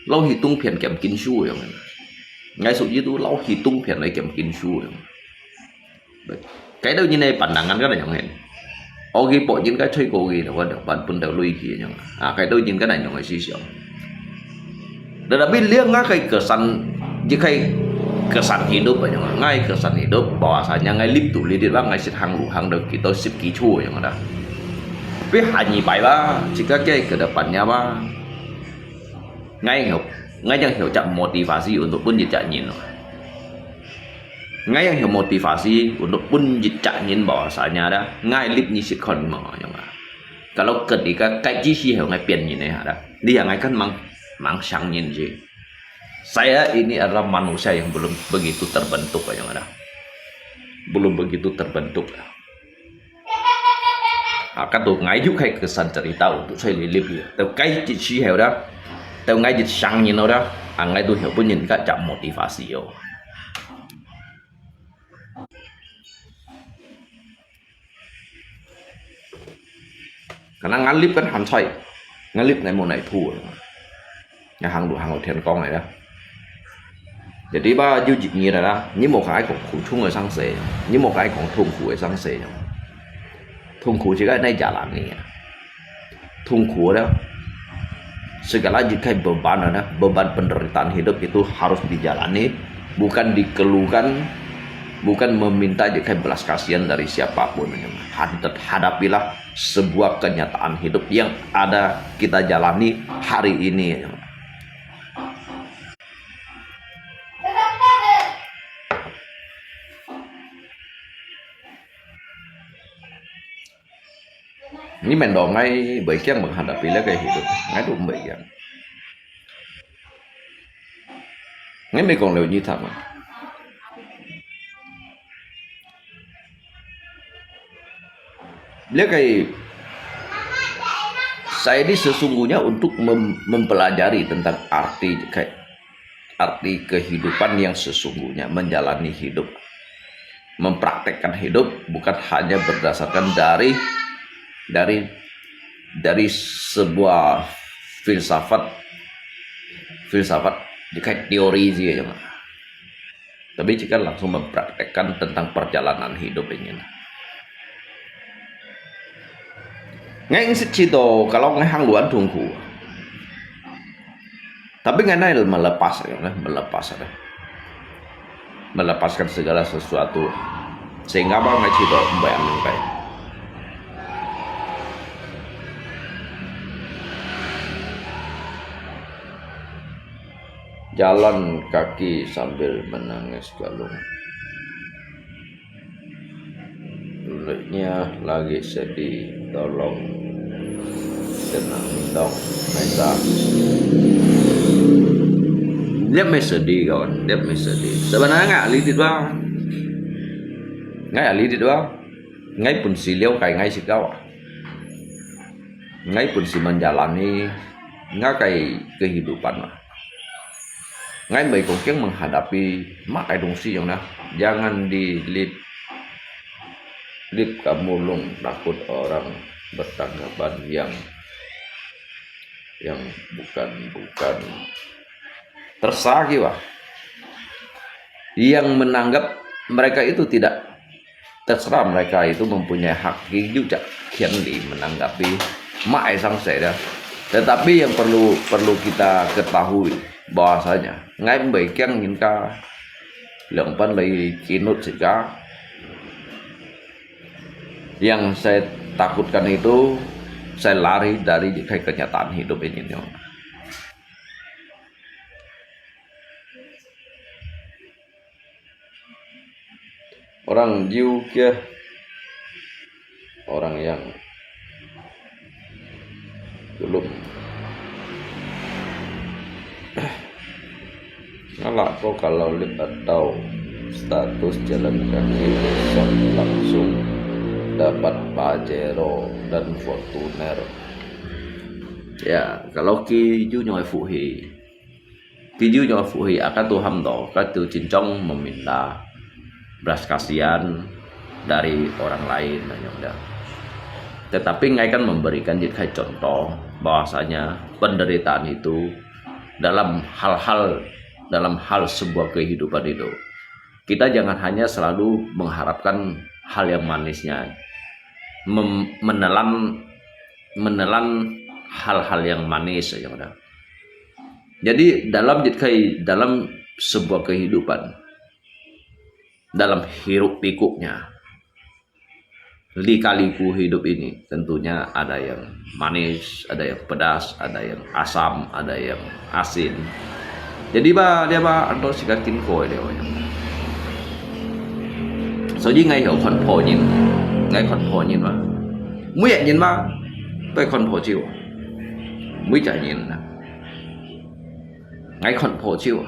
lau hitung phian kiam kin su yang. Ngai suji tu lau hitung phian lai kiam kin su yang. Cái đầu nhìn này pandangan kan yang hen. Ogi po nhìn cái choi ko gi da, wan pan pun da lui ki yang. Ah, cái đầu nhìn cái này yang ai si siang. Tetapi liang ngai kai kesan, je kai kesan hidup aja. Ngai kesan hidup, bahwasanya ngai lip tu lidit ba ngai sit hang lu hang dek kita sip kicu yang ada. Tapi hanya bai ba, jika ke ke depannya ba, ngai ngau, ngai yang hiu cak motivasi untuk pun jejak nyin. Ngai yang hiu motivasi untuk pun jejak nyin bahwasanya ada, ngai lip nyi sit kon ma yang ada. Kalau ketika kaji si heo ngai pian nyin eh ada. Dia ngai kan mang, mang siang nyin si. Saya ini adalah manusia yang belum begitu terbentuk yang ada. Belum begitu terbentuk. Ah, kan tu ngai yu kai kesan cerita untuk saya lilip ya. Tau kai jit si heo dah. Tau ngai jit siang nyin dah. Ah, ngai tu heo pun nyin ka cak motivasi yo. Karena ngalip kan han choi. Ngalip ngai mo nai thu. Ngai hang lu hang lu thian kong ngai da. Jadi ba yu jik nyi da da. Nyi mo khai kong khu chung ngai sang se. Nyi mo khai kong thung khu ngai sang se. Thung khu jik ngai nai jalan ni. Thung khu da. Segala jik kai beban da. Beban penderitaan hidup itu harus dijalani. Bukan dikeluhkan. Bukan meminta jik kai belas kasihan dari siapapun. Had-, hadapilah sebuah kenyataan hidup yang ada kita jalani hari ini. 你問到𠊎會驚無hadapi這個hidup，𠊎都毋會驚。𠊎毋係講了你聽啊。這個saya ini sesungguhnya untuk mem- mempelajari tentang arti arti kehidupan yang sesungguhnya, menjalani hidup, mempraktekkan hidup bukan hanya berdasarkan dari dari dari sebuah filsafat filsafat 你看 teori saja mah. Tapi jika langsung mempraktekkan tentang perjalanan hidup ini. Ngai ngisip cito kalau ngai hang luan tungku. Tapi ngai nai melepas ya, melepas ya. Melepaskan segala sesuatu. Sehingga apa ngai cito mbai ambil kai. Jalan kaki sambil menangis galung. Kulitnya lagi sedih, tolong tenang dong, Maisa. Dia mai sedih kawan, dia mai sedih. Sebenarnya ngai ahli dit ba. Ngai ahli dit ba. Ngai pun si liau kai ngai si kawa. Ngai pun si menjalani ngai kai kehidupan. Ngai mai kong kiang menghadapi mak kai dong si yang na. Jangan di lip lip kamu lung takut orang bertanggapan yang yang bukan-bukan. Tersa kiwa. Yang menanggap mereka itu tidak terserah mereka itu mempunyai hak juga kian li menanggapi mak ai sang saya. Tetapi yang perlu perlu kita ketahui bahwasanya ngai mbai kiang nyin ka leng pan lai kinut sika. Yang saya takutkan itu saya lari dari kenyataan hidup ini. Orang Jew kia orang yang belum ngalak ko kalau lip atau status jalan kaki besok langsung dapat Pajero dan Fortuner. Ya, kalau ki ju nyoi fuhi. Video nyo fuhi akan Tuhan to, katu cincong meminta belas kasihan dari orang lain, nyo dah. Tetapi ngai kan memberikan jit kai contoh bahwasanya penderitaan itu dalam hal-hal dalam hal sebuah kehidupan itu kita jangan hanya selalu mengharapkan hal yang manisnya, mem- menelan menelan hal-hal yang manis, nyo dah. Jadi dalam jit kai dalam sebuah kehidupan, dalam hiruk pikuknya, lika-liku hidup ini, tentunya ada yang manis, ada yang pedas, ada yang asam, ada yang asin. Jadi ba dia ba anto sika kin ko dia. Jadi ngai hio kon po nyin, ngai kon po nyin ma, mui nyin ma, pai kon po ciu, mui jai nyin na. Ngai kon po ciu.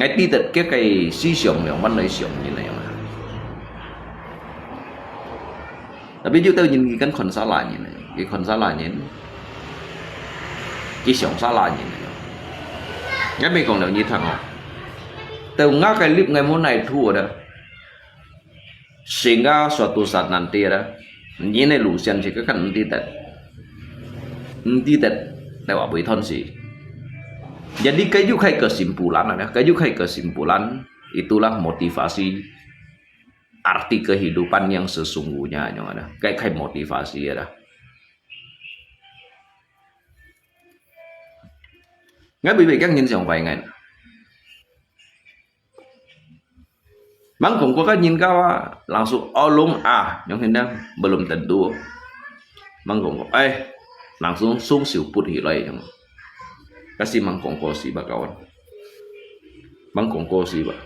Ngai ti tet ke kai si siong liang wan lai siong nyin lai yang. Tapi ju tau nyin ki kan kon sala nyin lai. Ki kon sala nyin. Ki siong sala nyin lai. Ngai mai kong liang nyi thang o. Tau nga kai lip ngai mo nai thu da. Sehingga suatu saat nanti ada, nyi ne lusian sika kan enti tet. Enti tet, tewa bui thon si. Jadi kayu kai kesimpulan ada, kayu kai kesimpulan itulah motivasi arti kehidupan yang sesungguhnya yang ada. Kai kai motivasi ada. Ngai bui bui kang nyin siang pai ngai. Mangkongko kan nyin kawa langsung olung ah, nyong hindang belum tentu. Mangkongko, eh, langsung sung siu put hi lai nyong. Kasi mangkongko si ba kawan. Mangkongko si ba.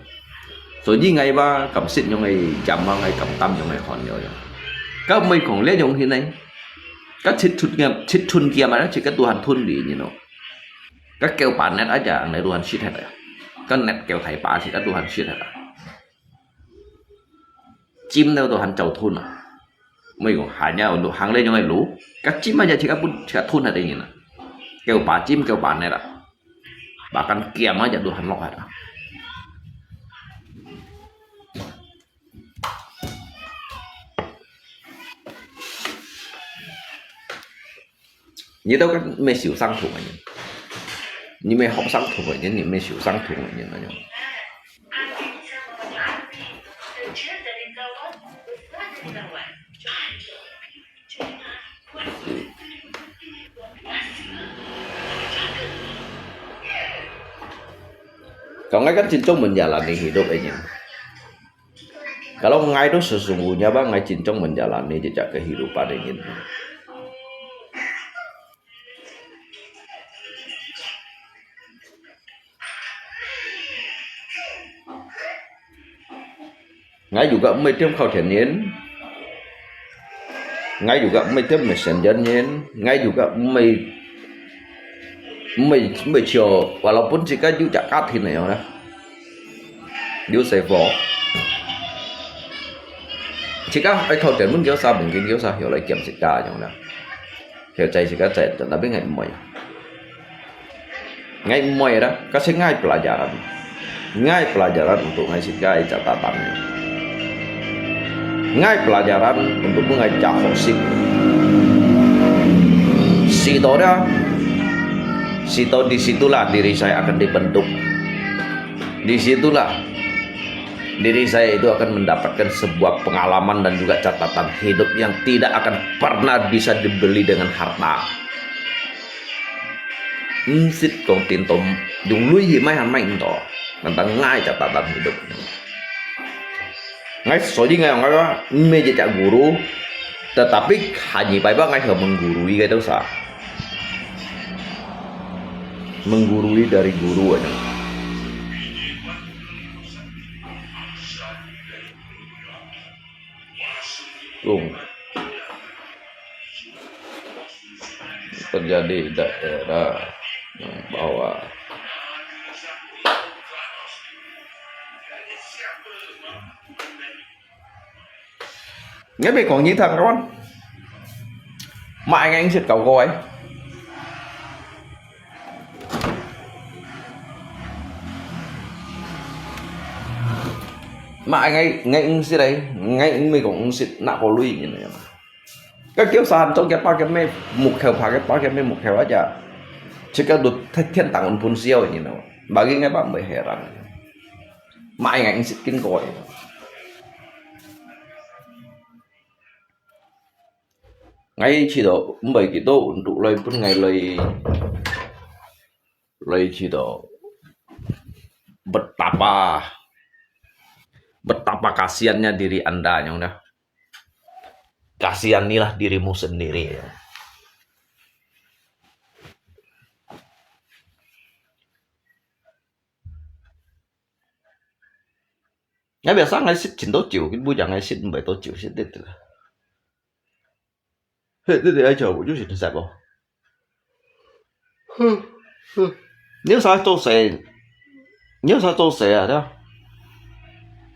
所以𠊎話敢食樣个鹽啊，𠊎敢擔樣个寒了樣。該毋係講這樣形呢？該七寸劍，七寸劍啊，自家都還吞裡面咯。該九把net啊，就你都還食忒啊。該net九大把自家都還食忒啊。尖了都還照吞啊。毋係講還要行這樣个路，該尖啊，就自家分自家吞下定啊。九把尖，九把net啊。Bahkan劍啊，就都還落下啊。 你兜个毋係受傷痛个人，你毋係學傷痛个人，你毋係受傷痛个人那種。講个跟真正問題啦，你去錄个人。 Kalau ngai tu sesungguhnya ba ngai cincong menjalani jejak kehidupan ini. Ngai juga mei tiêm khâu thiện niên. Ngai juga mei tiêm mei sen jan niên. Ngai juga mei mei mei chiều walaupun jika juga katin ya. Liu Seibo. Jika ai khâu tian mun kiu sa mungkin kiu sa hiu lai kiam sika yang na. Hiu cai sika cai, tapi ngai mui. Ngai mui da, kasi ngai pelajaran. Ngai pelajaran untuk ngai sika ai catatan. Ngai pelajaran untuk ngai cak hosik. Situ da, situ di situlah diri saya akan dibentuk. Di situlah diri saya itu akan mendapatkan sebuah pengalaman dan juga catatan hidup yang tidak akan pernah bisa dibeli dengan harta. Msit kong tintom, yung lui hi mai han mai nto, tentang ngai catatan hidup. Ngai soi ngai ngai mei jejak guru, tetapi hanya bai ba ngai menggurui kata sa. Menggurui dari guru aja. Tung. Terjadi daerah yang bawah. Ngai mei kong nyi thang kawan. Mãi ngai sit kau koi. Mãi ngai ngai sit ai, ngai mei kong sit nak ko lui nyi na. Kau kiu sa han trong kia pa kia mei muk kheu pa kia pa kia mei muk kheu aja. Jika du thai thiên tang un phun siau nyi na. Bagi ngai pa mei heran. Mãi ngai sit kin koi. Ngai cito mbai kito untuk lai pun ngai lai lai cito betapa betapa kasihannya diri anda nyong dah. Kasihanilah dirimu sendiri. Ngai biasa ngai sit cin to ciu, kin bu jang ngai sit mbai to ciu sit dit. He, dit dit ai ciu bu ciu sit sai bo. Huh, huh. Nếu sa to sai, nếu sa to sai à, dah.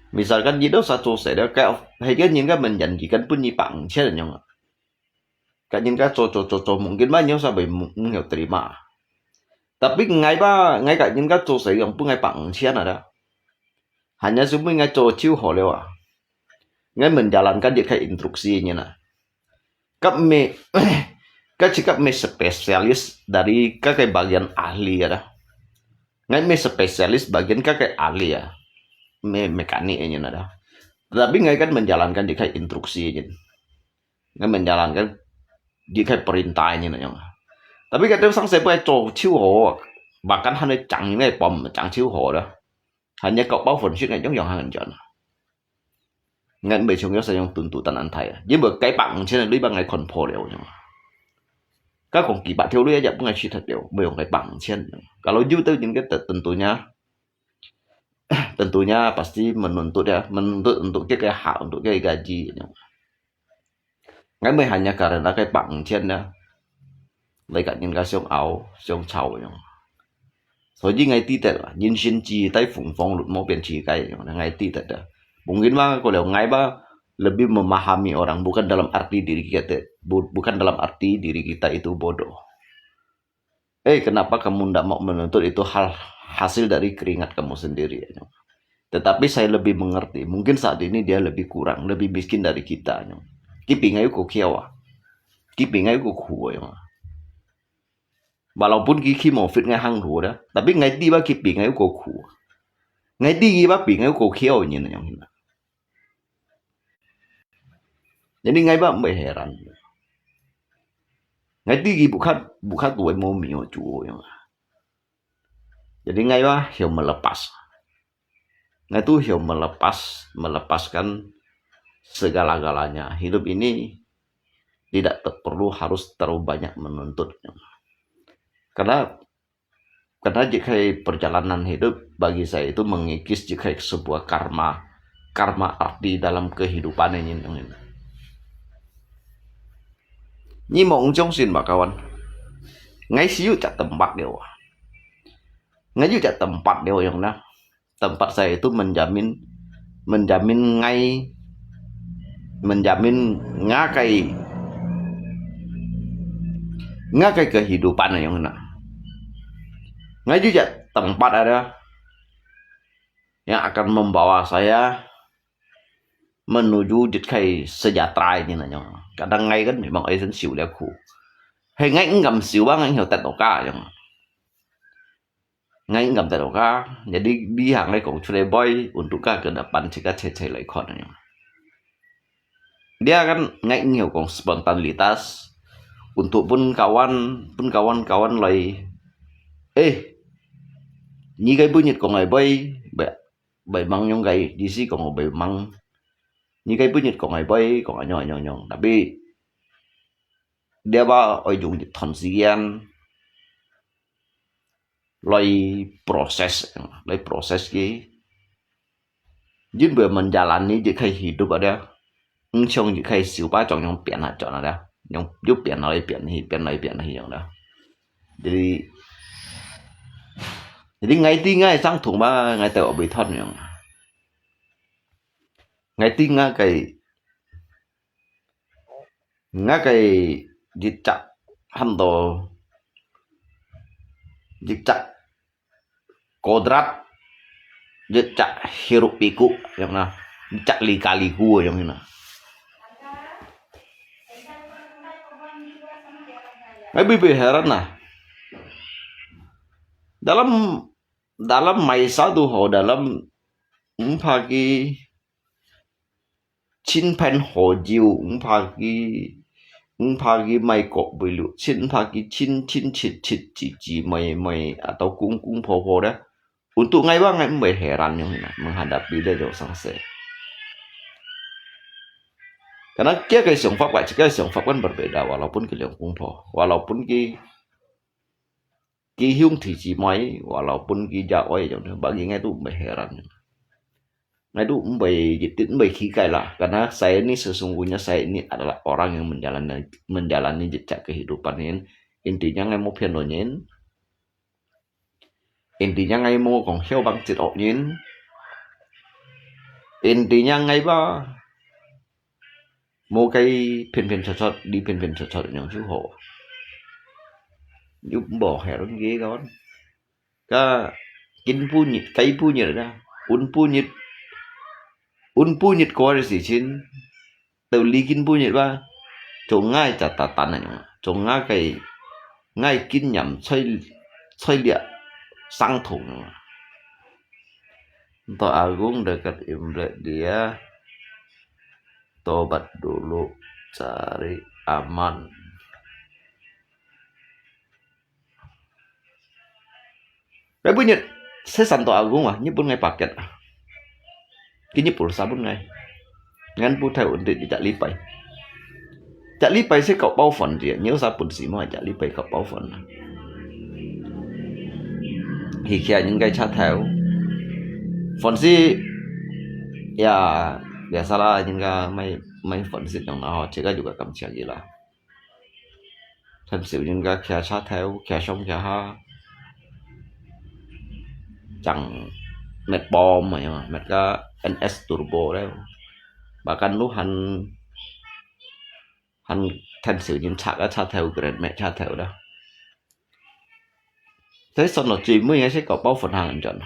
Misalkan nyi to sa to sai dah, kayak he kan nyin kan menjanjikan pun nyi pang chen nyong. Kat nyin ka cho cho cho cho mungkin ba nyo sa bai mung nyo terima. Tapi ngai ba ngai kat nyin ka cho sa yang pun ngai pang chen ada. Hanya semua ngai cho chiu ho leo ah. Ngai menjalankan dia kai instruksi nyin ah. Kap me ka cakap me spesialis dari ka kai bagian ahli ada. Ngai me spesialis bagian ka kai ahli ya. Me mekanik nyin ada. Tapi ngai kan menjalankan dia kai instruksi nyin. Ngai menjalankan dia kai perintah nyin nyong. Tapi kata sang saya pun cho chiu ho, bahkan han chang ngai pom chang chiu ho dah. Hanya kau pau phun sit ngai jong yang han jan. Ngai mei chung yo sa yang tun tu tan an thai. Jadi bai kai pang chen lui bang ngai kon pho leo nyong. Ka kong ki ba thiu lui ya pun ngai sit that leo, bai yong kai pang chen. Kalau yu teu jin ka tentunya tentunya pasti menuntut ya, menuntut untuk ke ke hak, untuk ke gaji. Ngai mei hanya karena ke pangchen ya, lai kat nyen ka siang au, siang chau yang. Soalnya ngai tidak lah, nyen sien ji tai fung fong lut mau pian ji kai yang, ngai tidak dah. Mungkin mah kalau ngai bah lebih memahami orang, bukan dalam arti diri kita, bu- bukan dalam arti diri kita itu bodoh. Eh, kenapa kamu ndak mau menuntut itu hal hasil dari keringat kamu sendiri? Tetapi saya lebih mengerti, mungkin saat ini dia lebih kurang, lebih miskin dari kita. Ki pi ngai ko khiau ah. Ki pi ngai ko khu ah. Walaupun ki khi mo fit ngai hang ru dah, tapi ngai ti ba ki pi ngai ko khu. Ngai ti ki ba pi ngai ko khiau nyen yang hina. Jadi ngai ba mbai heran. Ngai ti ki bukan bukan tuai mo mio chuo yang. Jadi ngai ba hiu melepas. Ngai tu hiu melepas, melepaskan segala-galanya. Hidup ini tidak ter- perlu harus terlalu banyak menuntut. Karena karena jika perjalanan hidup bagi saya itu mengikis jika sebuah karma, karma arti dalam kehidupan ini. Ni mong jong sin ba kawan. Ngai siu cak tempat dia. Ngai ju cak tempat dia yang na. Tempat saya itu menjamin menjamin ngai menjamin ngakai ngakai kehidupan yang na. Ngai ju cak tempat ada yang akan membawa saya menuju jit kai sejahtera ini nanya. Kadang ngai kan memang ai sen siu liak ku. Hei ngai enggam siu bang ngai hiu tet oka yang. Ngai enggam tet oka. Jadi bihang ngai kong chule boy untuk ka ke depan cika cecai lai kon yang. Dia kan ngai ngiu kong spontanitas untuk pun kawan pun kawan-kawan lai. Eh, ni kai punyit kong ai boy, bai bai mang nyong kai, di si kong bai mang. Ni kai punyit kong ai boy, kong ai nyong nyong nyong. Tapi dia ba oi yung thon si gian. Lai proses, lai proses ki. Jin bai menjalani jit kai hidup ada. Engchong jit kai siu ba chong nyong pian ha chong ada. Nyong yu pian lai pian hi, pian lai pian hi nyong ada. Jadi jadi ngai ti ngai sang thung ba ngai teo bai thon nyong. Ngai ti ngai kai ngai kai jit chak han to jit chak kodrat jit chak hiruk piku yang na jit chak lika liku yang na. Ngai bi bi heran na. Dalam dalam maisa tu ho dalam empa ki 亲朋好友，五百幾，五百幾米國為六千，五百幾親親戚戚姊姊妹妹，atau公公婆婆咧，untuk ngai bang ngai mbai heran yang hina menghadapi dia jauh sangse. Karena kia ke 想法 kuat, kia 想法 kan berbeda, walaupun ke liang kung po, walaupun ke ki hiung thi chi mai, walaupun ki ja oi jong, bagi ngai tu mbai heran. Ngai tu mbai jitit mbai khi kai lah, karena saya ni sesungguhnya saya ini adalah orang yang menjalani menjalani jejak kehidupan ini. Intinya ngai mo phian lo nyin. Intinya ngai mo kong hiau bang jit ok nyin. Intinya ngai ba mo kai phian phian chot chot, di phian phian chot chot nyong chu ho. Yup mbo heran ki kawan. Ka kin pu nyit, kai pu nyit da. Un pu nyit, un pu nyit ko si chin. Teu li kin pu nyit ba. Cho ngai cha ta tan na nyong. Cho ngai kai ngai kin nyam choi choi lia sang thong nyong. To agung dekat Imlek dia. Tobat dulu, cari aman. Ngai bu nyit, sesan to agung ah, nyit pun ngai paket ah. Ki nyit pulsa pun ngai. Ngan pu thai undit di cak lipai. Cak lipai se kau pau fon dia, nyu sa pun si mo cak lipai kau pau fon. Hi kia nyin ngai cha thai. 歡喜，ya，biasa啦，人家買，買歡喜樣啦吼，自家juga感謝佢啦。Than少人家騎車頭，騎上騎下，正滅bom啊，滅个N S turbo咧。Bahkan都還，還than少人拆啊拆頭，Grand Max拆頭啦。Tapi算到最尾，係搞包分行人轉。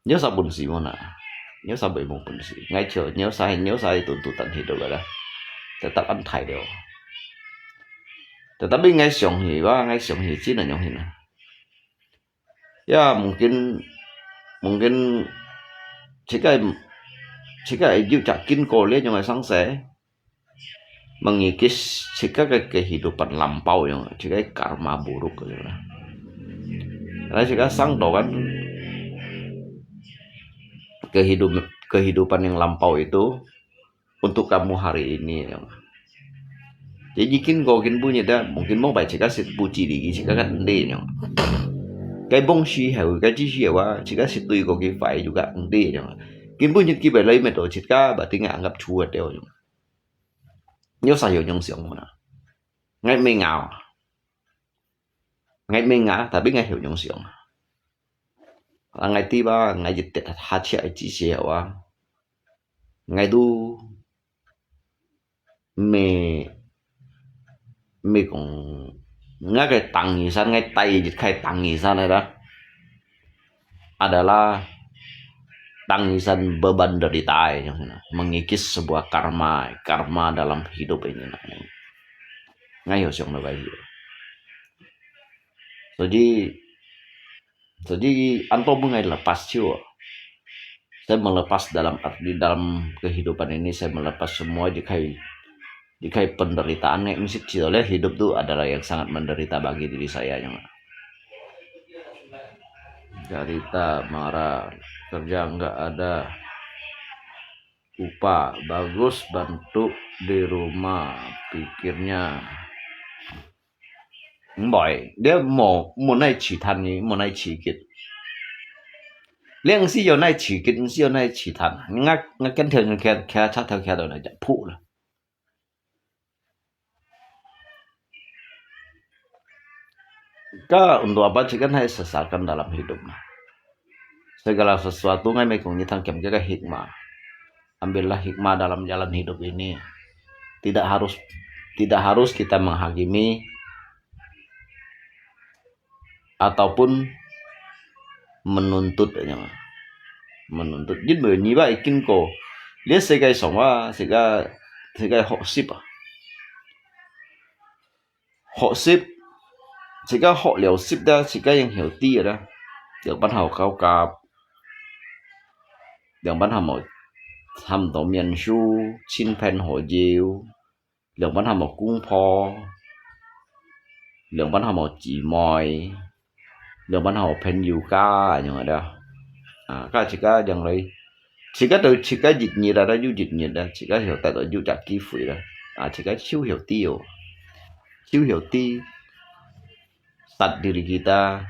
你有啥本事無啦？你有啥無本事？𠊎就，你有啥，你有啥tuntutan hidup啦？Tetap安泰了。Tetapi𠊎想起，哇，𠊎想起，真个想起啦。Ya，mungkin，mungkin，自家，自家有隻經過這種个生死。 Mengikis自家个kehidupan lampau yang,自家karma buruk gitu lah. Karena zika sang to kan kehidup-, kehidupan yang lampau itu untuk kamu hari ini yang. Jadi kin ko kin bunyi dah, mungkin mau baca zika sit puji di, zika kan ende yang. Cái bông si heo, cái chi si heo, zika sit tui ko ki fai juga ende yang. Kin bunyi ki belai meto zika, berarti nggak anggap chua deo yang. Nyo sa heo nyong siang mo na. Ngai me ngao. Ngai me ngao, tapi ngai heo nyong siang. Ngai ti ba, ngai jit tet ha chia ai chi sia wa. Ngai du me, me kong, ngai kai tangisan, ngai tai jit kai tangisan ai da. Adalah tangisan beban derita, mengikis sebuah karma, karma dalam hidup ini. Ngai heo siang na bai heo. Jadi, jadi anto pun ngai lepas ciu. Saya melepas dalam arti, dalam kehidupan ini saya melepas semua dikai, dikai penderitaan ngai mesti ciu le hidup tu adalah yang sangat menderita bagi diri saya yang. Cerita marah, kerja nggak ada, upah bagus bantu di rumah, pikirnya. Mboi, dia mo, mo nai citan ni, mo nai cikit. Liang si yo nai cikit, si yo nai citan. Nga, nga kan theo, theo, theo, theo, theo, theo, theo, theo, Ka untuk apa cikan hai sesalkan dalam hidup nah. Segala sesuatu ngai mekong ni tangkiam ke hikmah. Ambillah hikmah dalam jalan hidup ini. Tidak harus, tidak harus kita menghakimi ataupun menuntut, ya. Menuntut. Jin bơ nyi ba ikin ko. Lia sekai song wa, sekai, sekai hok sip ah. Hok sip, sekai hok liao sip da, sekai yang hiao ti da. Yang ban hao kau kap. Yang ban hao mo, ham to mian su, chin pen ho jiu. Liang ban hao mo kung po, liang ban hao mo ji moi, liang ban hao pen yu ka, yang ada. Ah, ka cika yang lai. Cika tu, cika jit nyi da, da yu jit nyi da, cika hiao ta tu yu jak ki fui da. Ah, cika ciu hiao ti yo. Ciu hiao ti. Saat diri kita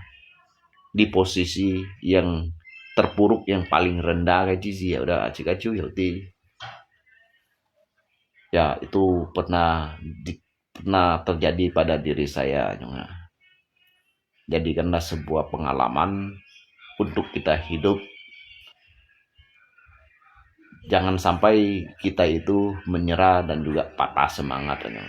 di posisi yang terpuruk, yang paling rendah, ka ci si hiao da, ah, cika ciu hiao ti. Ya, itu pernah di, pernah terjadi pada diri saya juga. Jadikanlah sebuah pengalaman untuk kita hidup. Jangan sampai kita itu menyerah dan juga patah semangat, ya.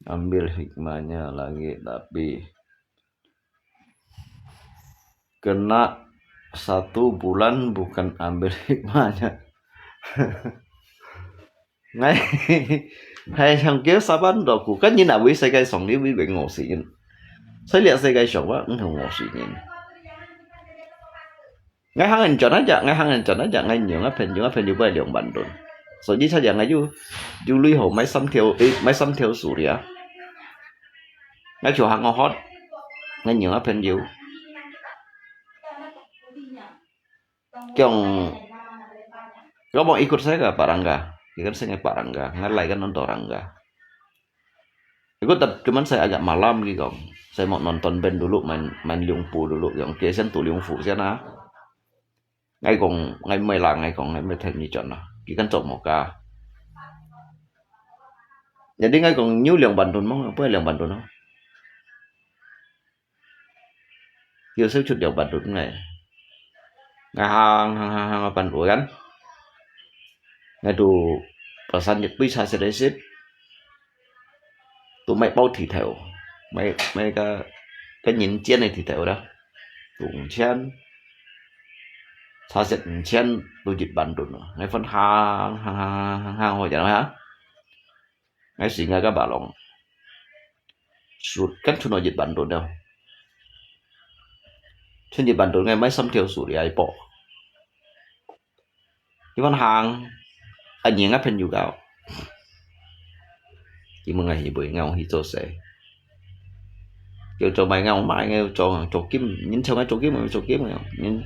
Ambil hikmahnya lagi, tapi kena satu bulan bukan ambil hikmahnya. Ngai, hai yang kêu saban do ku, kan ni nak wei sekai song ni wei wei ngô si yin. Sai liak sekai song wa, ngô ngô si yin. Ngai hang en chon aja, ngai hang en chon aja, ngai nyo, ngai pen nyo, ngai pen nyo bai liang ban dun. So ji sa yang ngai yu, yu lui ho mai sam thiao, eh, mai sam thiao su lia. Ngai chua hang hot, ngai nyo, ngai pen nyo. Kiong, kau mau ikut saya ke Pak Rangga? Ikut saya ke Pak Rangga, ngai lai kan untuk Rangga. Ikut tat cuman saya agak malam gitu. Saya mau nonton band dulu, main main liungpu dulu, yang kesen tu liungpu sian ah. Ngai kong, ngai mai lang, ngai kong, ngai mai ten ni chon ah. Kikan cok moka. Jadi ngai kong nyu liang bandun mong, apa liang bandun ah? Kiu seu chut liang bandun ngai. Ngai hang hang hang hang bandun kan. Ngai tu pasan yet pui sa sedai sit. Tu mai pau thi thèo. Mai mai ka ka nyin chien nei thi thèo da. Tu ung chien. Sa set ung chien tu jit bandun. Ngai phun hang hang hang hang hang hoi jan ha. Ngai si ngai ka ba long. Sut kan chun no jit bandun da. Chun jit bandun ngai mai sam thiu sut ai po. Iban hang, a nyi nga phen yu gao. Ki mung ngai hi bui ngao hi cho se. Kiu cho mai ngao mai ngao cho cho kim, nyin cho ngai cho kim, ngai cho kim ngai. Nyin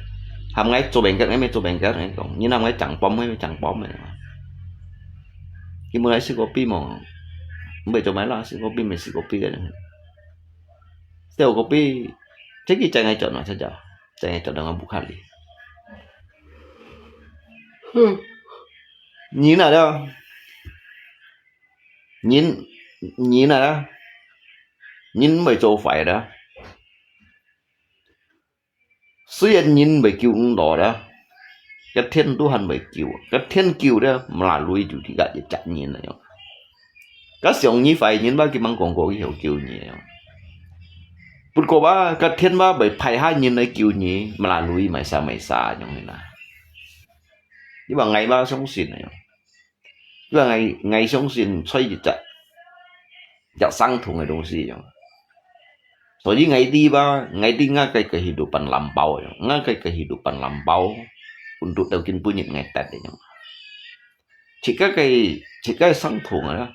ham ngai cho beng kat ngai me cho beng kat ngai kong. Nyin ham ngai chang pom ngai me chang pom ngai. Ki mung ngai si kopi mo. Mbe cho mai la si kopi me si kopi ngai. Teo kopi, thế ki chai ngai chọn mà sao chả? Chai ngai chọn đang bù khát đi. Nhìn à đó. Nhìn, nhìn à đó. Nhìn mới cho phải đó.雖然人會救毋到啦，个天都還會救，个天救咧，馬來鐳就自家一隻人了樣。个上你壞人吧，佢吂講過佢會救你了樣。不過吧，个天吧會派下人來救你，馬來鐳買啥買啥樣啦。你話𠊎吧相信了樣。 因為𠊎，𠊎相信在一隻，隻相同个東西樣。所以𠊎知吧，𠊎知𠊎个kehidupan lampau樣，𠊎个kehidupan lampau，untuk到今晡日𠊎得个樣。自家个，自家个相同个啦。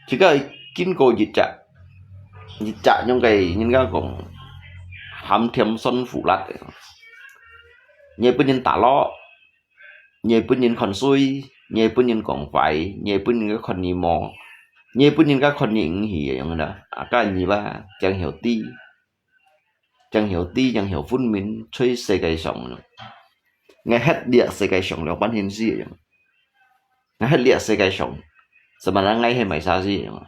自家經過一隻，一隻樣个人家講，鹹甜酸苦辣个。你會分人打落，你會分人看衰，你會分人講壞，你會分人看你無，你會分人家看你毋起个樣个啦。啊，該你吧，正曉知。 正曉知，正曉分明，在世界上，𠊎歇這世界上了半天時樣。𠊎歇這世界上，sebenarnya𠊎係買啥事樣。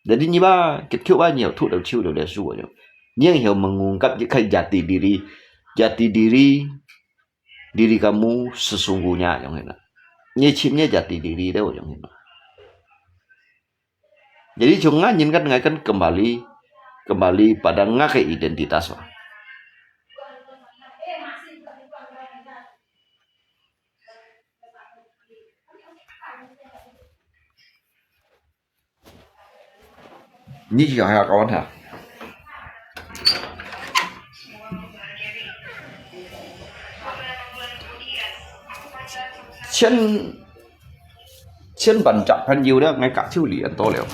Jadi你吧，結局吧，你曉吐了手了了手樣。你曉mengungkap一個jati diri，jati diri，diri kamu sesungguhnya樣啦。你尋你jati diri了樣啦。 Jadi，從𠊎人間，𠊎kan kembali，kembali pada𠊎个identitas lah. 你想下講下。 千，千萬隻朋友了，𠊎甲就離恁多了。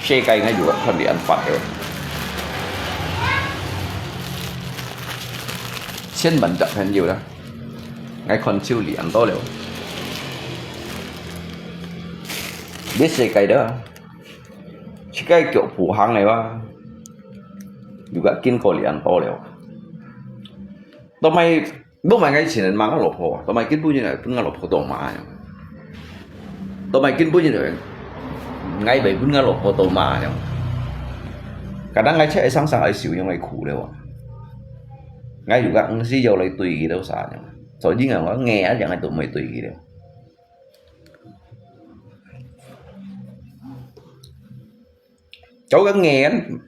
世界𠊎有看離恁闊了。千萬隻朋友了，𠊎看就離恁多了。這世界了，自家腳步行个話，有个經過離恁多了。到尾 都毋係𠊎前日罵𠊎老婆，到尾今晡日來分𠊎老婆當罵樣。到尾今晡日來，𠊎會分𠊎老婆當罵樣。Kadang𠊎自家生生愛受樣个苦了啊。𠊎有个毋係要來對佢兜啥樣，所以𠊎講𠊎啊，樣个都毋會對佢了。做个人，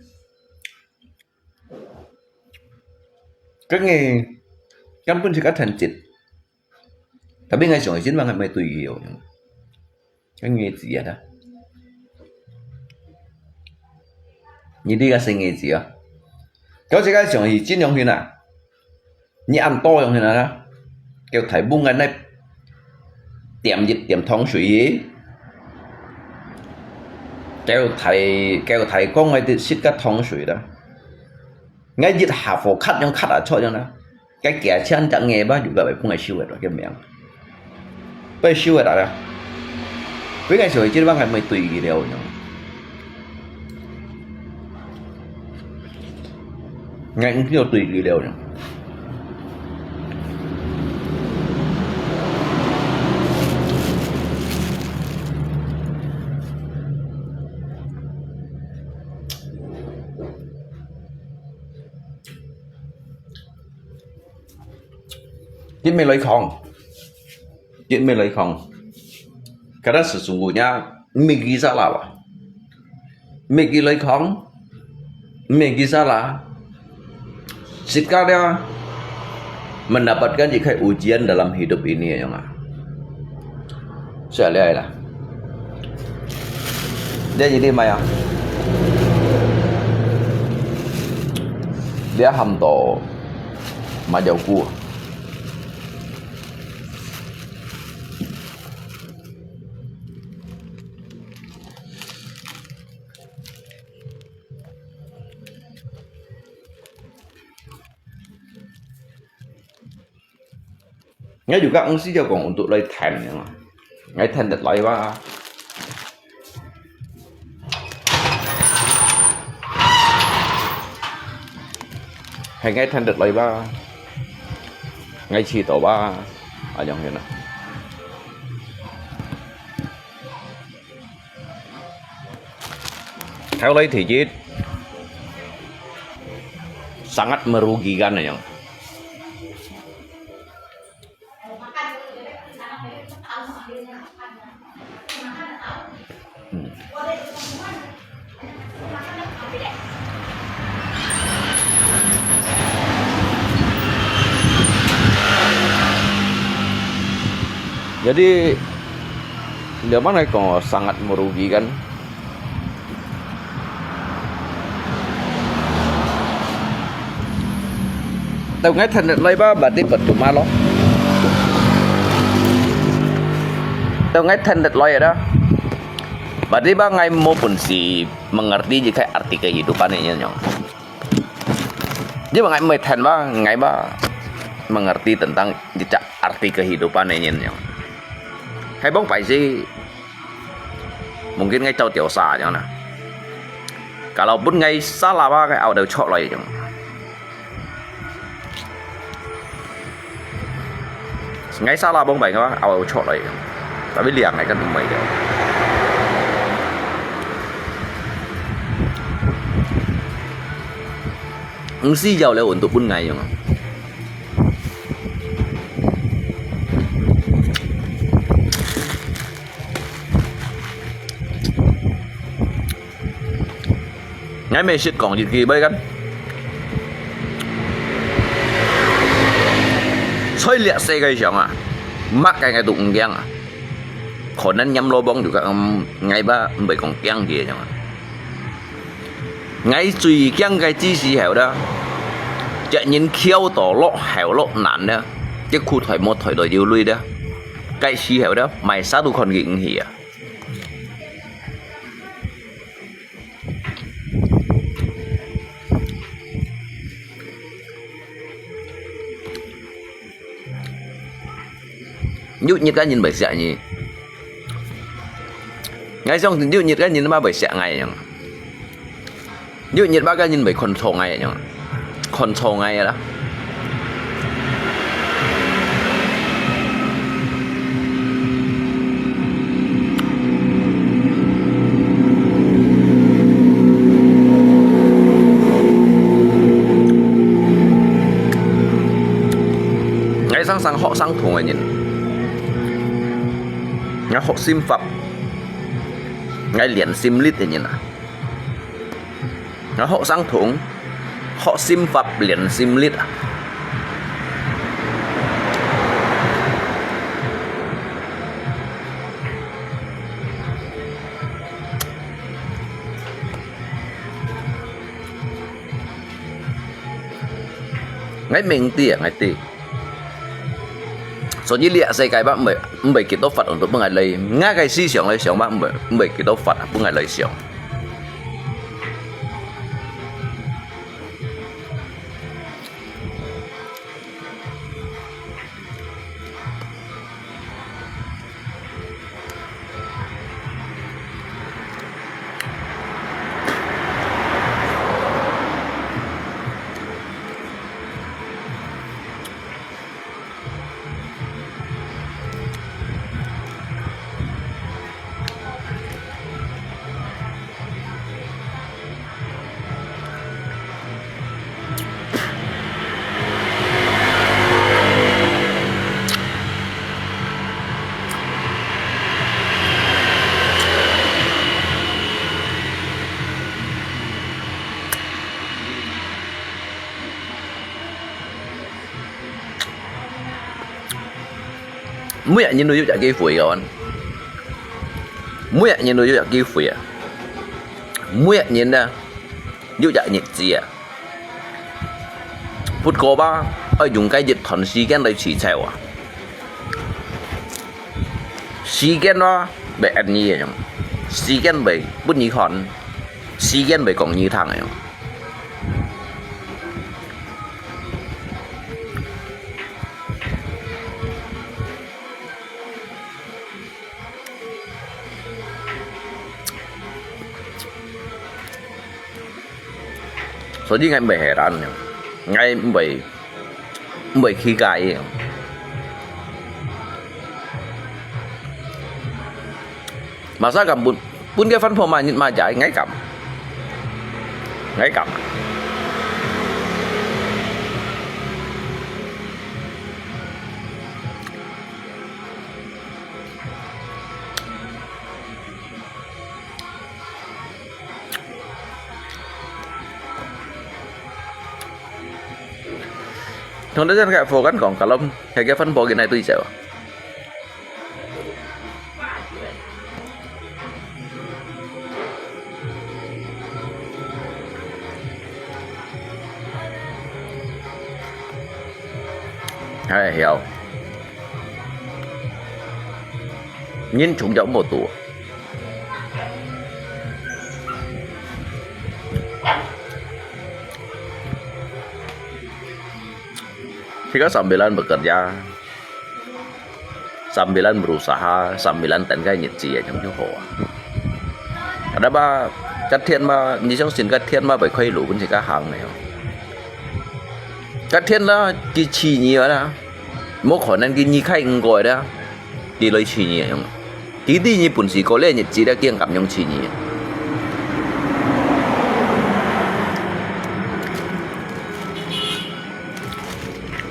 个人根本就个天職。 Tapi𠊎想个真話，𠊎毋係對佢哦。个日子啊，你這个細日子啊，到這个想係真樣形啊，你恁多樣形啊，叫大bunga那點一點糖水，叫大，叫大公个食个糖水啦。 𠊎一下火咳樣咳啊出樣啦，該幾千隻𠊎吧，又个會分𠊎收个个命，被收个啦。本來想這班還沒對佢了呢。 𠊎毋曉對佢了呢。一面來講，一面來講，kata sesungguhnya，毋係佢salah吧？ Miki loikong, miki salah. Sekarang mendapatkan ikai ujian dalam hidup ini, ya, nga. Siya liya ila. Dia jadi maya. Dia ham to majaku. Ngai juga ngsi jau kong untuk lai than ya. Ngai than det lai ba. Hai ngai than det lai ba. Ngai chi to ba. Ayong yun na. Theo lai thì sangat merugikan ya. Hmm. Jadi, dia mana kau sangat merugikan. Tau ngai than det lai ba, berarti percuma lo. Tau ngai than det lai ada. Berarti ba ngai mo pun si mengerti jikai arti kehidupan ini nyong. Jadi ba ngai mo than ba, ngai ba mengerti tentang jejak arti kehidupan ini nyong. Hai bong pai si Mungkin ngai tau tiosa jang na. Kalau pun ngai salah ba ngai au dau chok lai jang. Ngai salah bong bai ngai au dau chok lai jang. Tapi liang ngai kan umai jang. Ngsi jau leo untuk pun ngai jang. Ngai message kong jit ki bai kan. Soi liak se kai siang a. Mak kai ngai tu ngiang a. Khon nan nyam lo bong juga ngai ba mbai kong kiang ki siang a. Ngai cui kiang kai chi si heo da. Jat nyin kiao to lo heo lo nan da. Jat khu thoi mo thoi lo jiu lui da. Kai si heo da. Mai sa tu khon ki ng hi a. Yuk nyit kan nyin bai siak nyi. Ngai song yuk nyit kan nyin ma bai siak ngai yang. Yuk nyit ba kan nyin bai control ngai yang. Control ngai lah. Ngai sang sang hok sang thung ngai nyin. Ngai hok sim fap. Ngai lian sim lit ngai nyin ah. Ngai hok sang thung, hok sim fap lian sim lit ah. Ngai meng ti ah, ngai ti. Soni liak se kai ba mbai, mbai kito fat untuk pengai lai. Ngai kai si siang lai siang ba mbai, mbai kito fat pengai lai siang. 每一人都有一隻機會个，每一人都有一隻機會啊，每一人呢，有一隻日子啊。不過吧，愛用該一段時間來試走啊。時間啊，會恁呢个樣，時間會分你看，時間會講你聽个樣。 所以𠊎毋會heran，𠊎毋會，毋會奇怪。Masa敢分，分該番婆罵，罵仔，𠊎敢，𠊎敢。 同大家个佛干講，kalau係个番婆个那對照。哎，曉。 人窮到無度。Sehingga sambilan bekerja, sambilan berusaha, sambilan等該日子也就好啊。Ada ba，該天嘛，你相信該天嘛，會開路分自家行个。該天啦，佢試你啦。 無可能佢二開五個个啦，佢來試你樣。佢知你本事過，這日子咧，佢敢樣試你。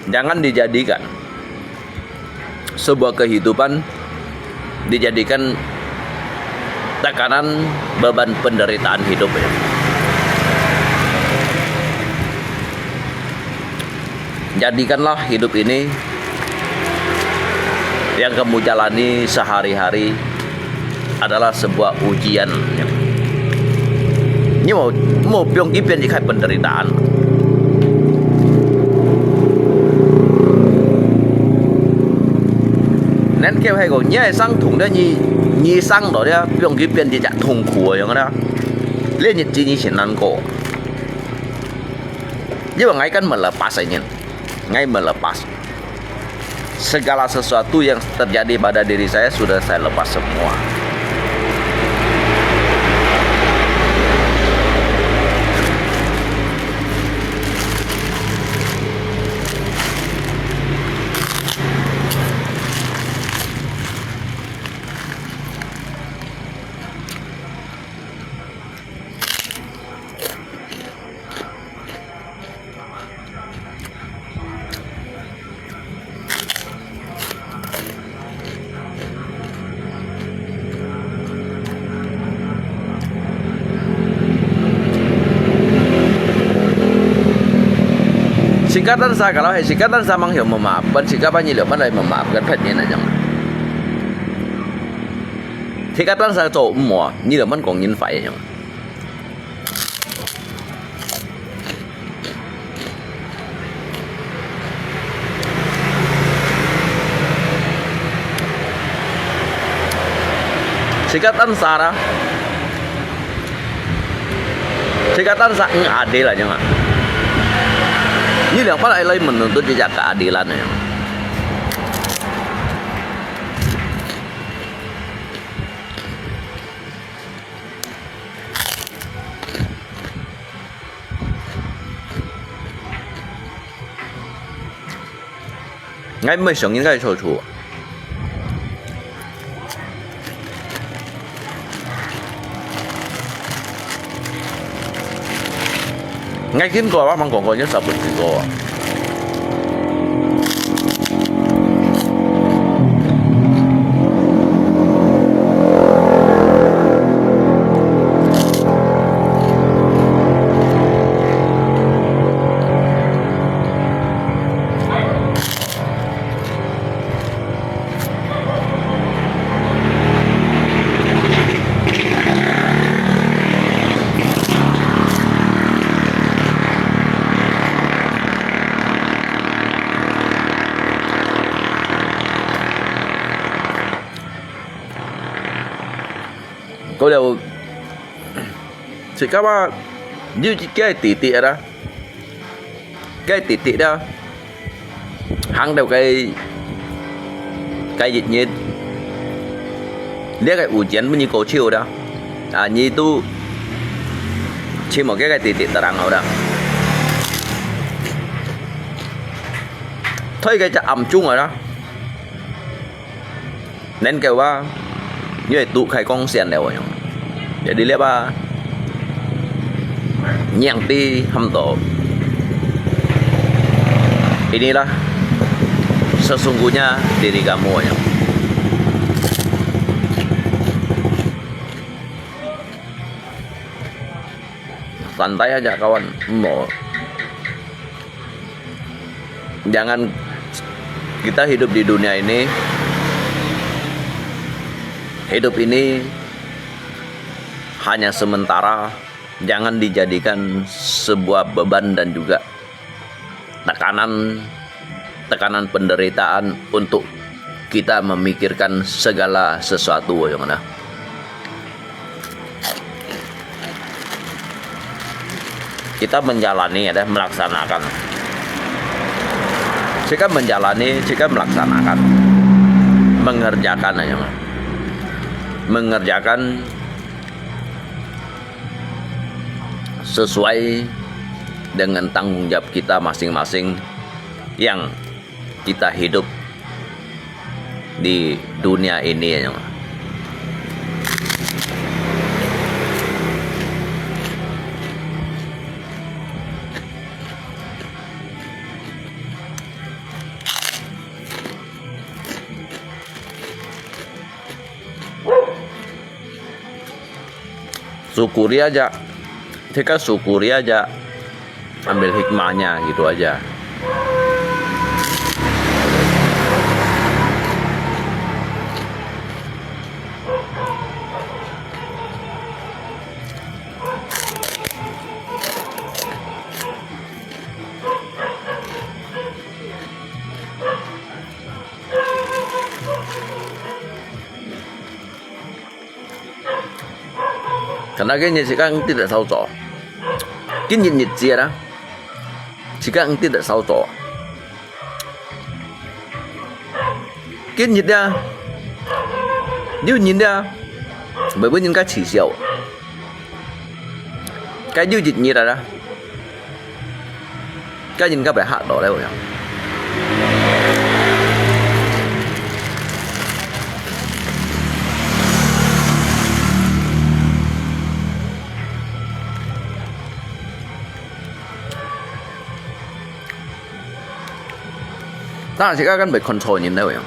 Jangan dijadikan sebuah kehidupan dijadikan tekanan, beban penderitaan hidup. Jadikanlah hidup ini yang kamu jalani sehari-hari adalah sebuah ujian. 你無，無放佢變一個penderitaan。Nên kêu係講，你係生痛个，你，你生到个，放佢變一隻痛苦个樣个啦。這日子你先難過。因為𠊎kan melepas ini，𠊎melepas。Segala sesuatu yang terjadi pada diri saya sudah saya lepas semua. 自家單儕，kalau係自家單儕，吂曉memaafkan，自家把你兩班來memaafkan別人啊，樣。自家單儕做毋好，你兩班講人壞啊，樣。 自家單儕啦，自家單儕，嗯，adil啦，樣啊。你兩班來，來menuntut一隻keadilan呢。 𠊎毋會想應該係錯處。𠊎經過，𠊎吂講過，你實毋經過啊？了，自家啊，有一个弟弟啦，个弟弟啦，行到个，个一日，這个有錢分你過手啦，啊，你都尋無个个弟弟得人好啦。推个隻暗中啊啦。 能夠啊，因為都開光線了，jadi lepas nyang di hamto. Inilah sesungguhnya diri kamu. Santai aja, kawan. Mo. Jangan kita hidup di dunia ini, hidup ini hanya sementara, jangan dijadikan sebuah beban dan juga tekanan, tekanan penderitaan untuk kita memikirkan segala sesuatu, yang mana. Kita menjalani, ada, melaksanakan. Jika menjalani, jika melaksanakan. Mengerjakan aja, mah. Mengerjakan sesuai dengan tanggung jawab kita masing-masing yang kita hidup di dunia ini. Syukuri aja. Tinggal syukuri aja. Ambil hikmahnya, gitu aja. Karena今日自家毋知得掃掃，今日日子啊，自家毋知得掃掃。今日啊，有人啊，會分人家恥笑。該有一日啊， 該人家會嚇到咧，有影。當然自家敢會看錯人咧，有影。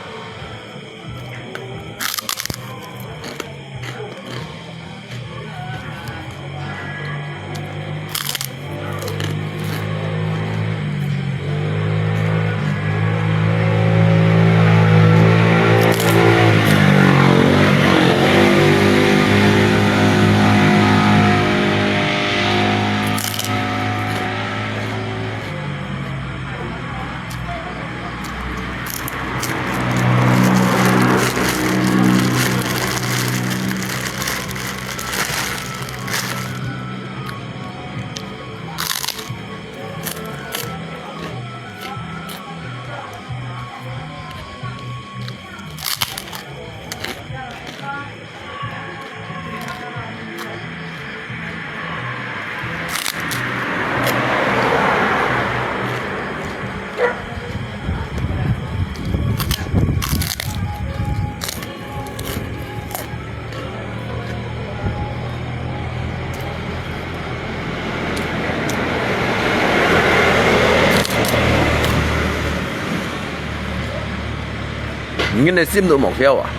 你个心都無竅啊！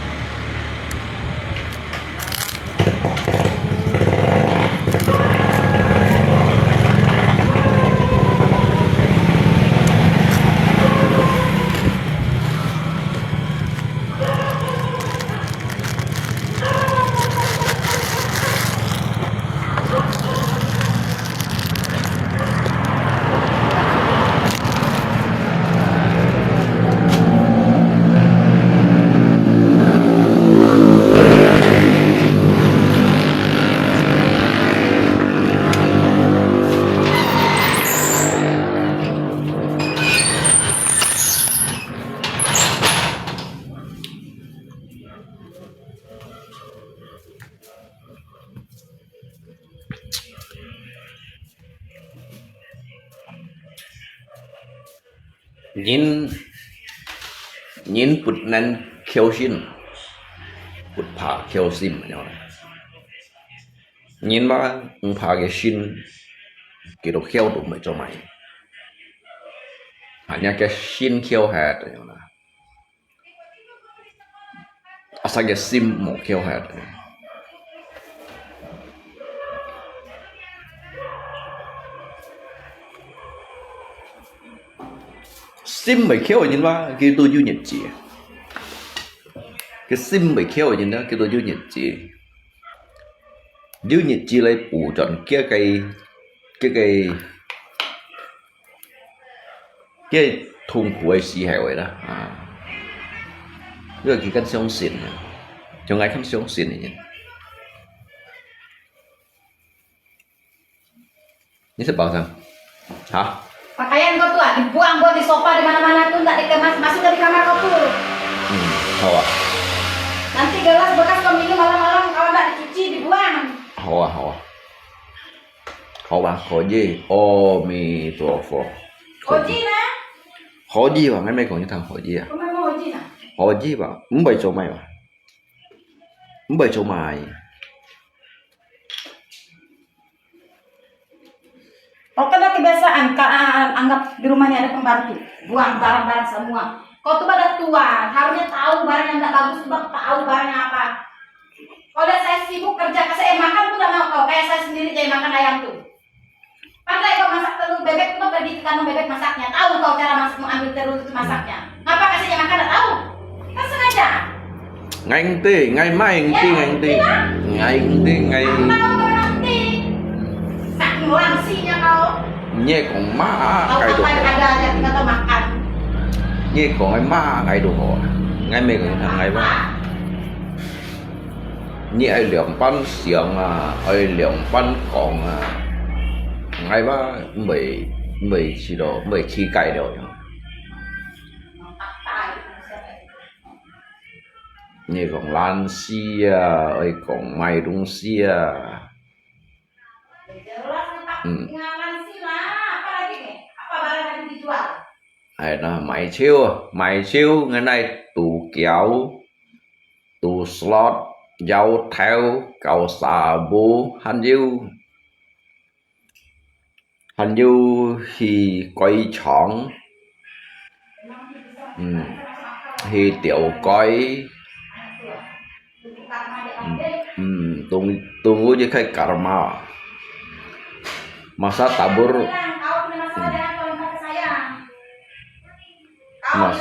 人，人不能僥倖，不怕僥倖，你知道嗎？人嘛，毋怕个心，佢都僥都毋會做麼个。啊，若个心僥忒，你知道嗎？ 啊，生个心無僥忒。心會僥个人嘛，佢都有日子。佢心會僥个人呢，佢都有日子。有日子來補轉佢个，佢个 个痛苦个時候个啦，啊，因為佢敢相信啊，像𠊎敢相信个人。你是包上？好。 Pakaian kau tu ah, dibuang buat di sofa di mana-mana tu, ndak dikemas, masuk dari kamar kau tu. Hmm, 好啊。 Nanti gelas bekas kau minum malam-malam, kalau ndak dicuci, dibuang. 好啊，好啊。 好吧，可以。阿彌陀佛。可以呢？可以吧，𠊎毋係講你聽可以啊。做麼个無可以呢？可以吧，毋會做麼个吧？毋會做麼个。 Kau kan dah kebiasaan, ka-, anggap di rumah ni ada pembantu. Buang barang-barang semua. Kau tu pada tua, harusnya tahu barang yang tak bagus tu, tahu barang yang apa. Kalau lihat saya sibuk kerja, kasih saya makan tu dah mau kau. Kayak saya sendiri jadi makan ayam tu. Pandai kau masak telur bebek tu, kau pergi ke kandang bebek masaknya. Tahu kau cara masak, mau ambil telur itu masaknya. Ngapa kasih saya makan, tak tahu? Kan sengaja. Ngai ente, ngai mai ente, ngai ente. Ngai ente, ngai. Kenapa kau pernah ente? Saking langsinya kau. Nye kong ma, kau kai do. Kapan ada aja kita tuh makan. Nye kong ngai ma, ngai do ho. Ngai mai kong ngai ma. 你愛兩半想啊，愛兩半講啊，𠊎話毋會，毋會去咯，毋會去改了。你講爛事啊，愛講買東西啊。嗯。哎，那買酒啊，買酒，𠊎來賭繳。 賭slot、搖頭、搞沙布，還有，還有去改場，嗯，去釣魚，嗯，嗯，tunggu, tunggu je kai karma. Masa tabur, hmm. Mas-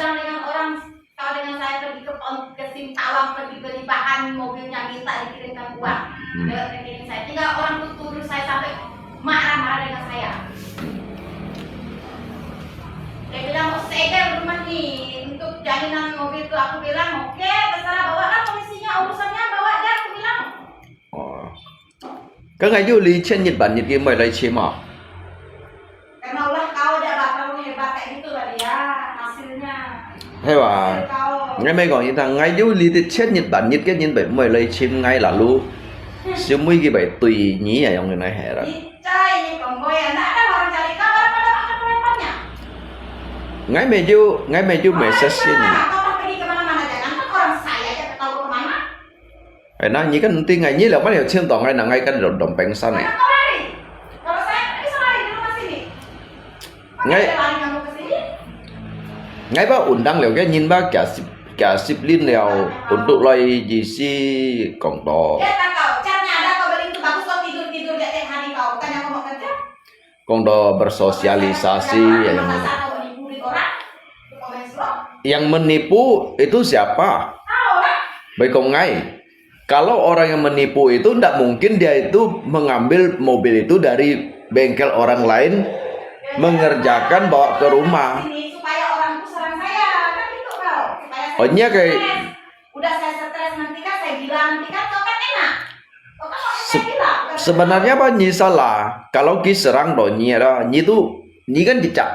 Kau dengan saya pergi ke pom-, ke Singkawang, pergi beli bahan, mobilnya minta dikirimkan uang lewat rekening saya. Tinggal orang tuh tuduh saya sampai marah-marah dengan saya. Dia bilang, "Mau segel rumah nih untuk jaminan mobil tuh." Aku bilang, "Oke, terserah, bawalah polisinya, urusannya bawa aja," aku bilang. 哦，該𠊎有你千一萬日个，毋愛來尋啊？Karena ulah kau aja lah, terlalu hebat kayak gitu lah dia, hasilnya. 係吧？Hasil kau. 𠊎毋係講你聽，𠊎有你个千一萬日个人，毋愛來尋𠊎啦，lu。小妹佢會對你啊，用个來係啦。Icai, ini kemboy, ndak ada orang cari kau, orang pada makan pada tempatnya. 𠊎沒有，𠊎沒有message你。Kau pergi kemana-mana, jangankan orang saya aja ketawa kemana. 哎，那你跟定哎，你兩萬有錢到哎，那哎跟龍龍兵山哎。Kenapa kau lari? Kalau saya kan bisa lari di rumah sini. Makanya lari kamu ke sini. Ngai ba undang liao ke nyin ba kia sip, kia sip lin liao untuk lai ji si kong to. Lihat lah kau, catnya ada kau beli itu bagus kau tidur-tidur di atas hari kau, bukannya kau mau kerja. Kong to bersosialisasi ya yang mana. Yang menipu itu siapa? Bekong ngai. Kalau orang yang menipu itu ndak mungkin dia itu mengambil mobil itu dari bengkel orang lain, mengerjakan bawa ke rumah. Oh, nya kayak Udah saya stres nanti kan saya bilang, nanti kan kau kan enak. Kau kan mau saya bilang, bukan. Sebenarnya apa nyi salah? Kalau ki serang do nyi ada, nyi tu, nyi kan jejak.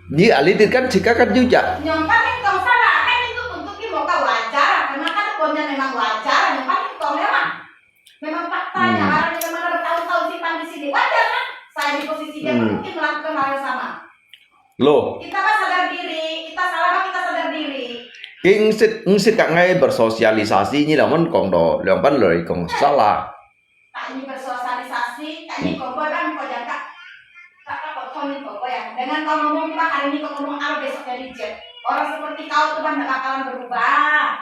Nyi alitit kan jika kan jejak. Nyong kan yang kau salah, kan itu tuntut ki mau kau wajar, karena kan hukumnya memang wajar, nyong kan yang kau memang. Memang faktanya, orang yang memang bertahun-tahun simpan di sini, wajar kan? Saya di posisi dia pun mungkin melakukan hal yang sama. Loh. Kita kan sadar diri, kita salah kan kita sadar diri. Ki ngsit, ngsit kak ngai bersosialisasi nyi lawan kong do, liang pan lori kong salah. Tak ini bersosialisasi, tak ini kong boy kan kau jangan kak, kak, kak, kau komen kau boy ya. Dengan kau ngomong itu hari ini kau ngomong apa besok jadi jet. Orang seperti kau tuh kan nggak bakalan berubah.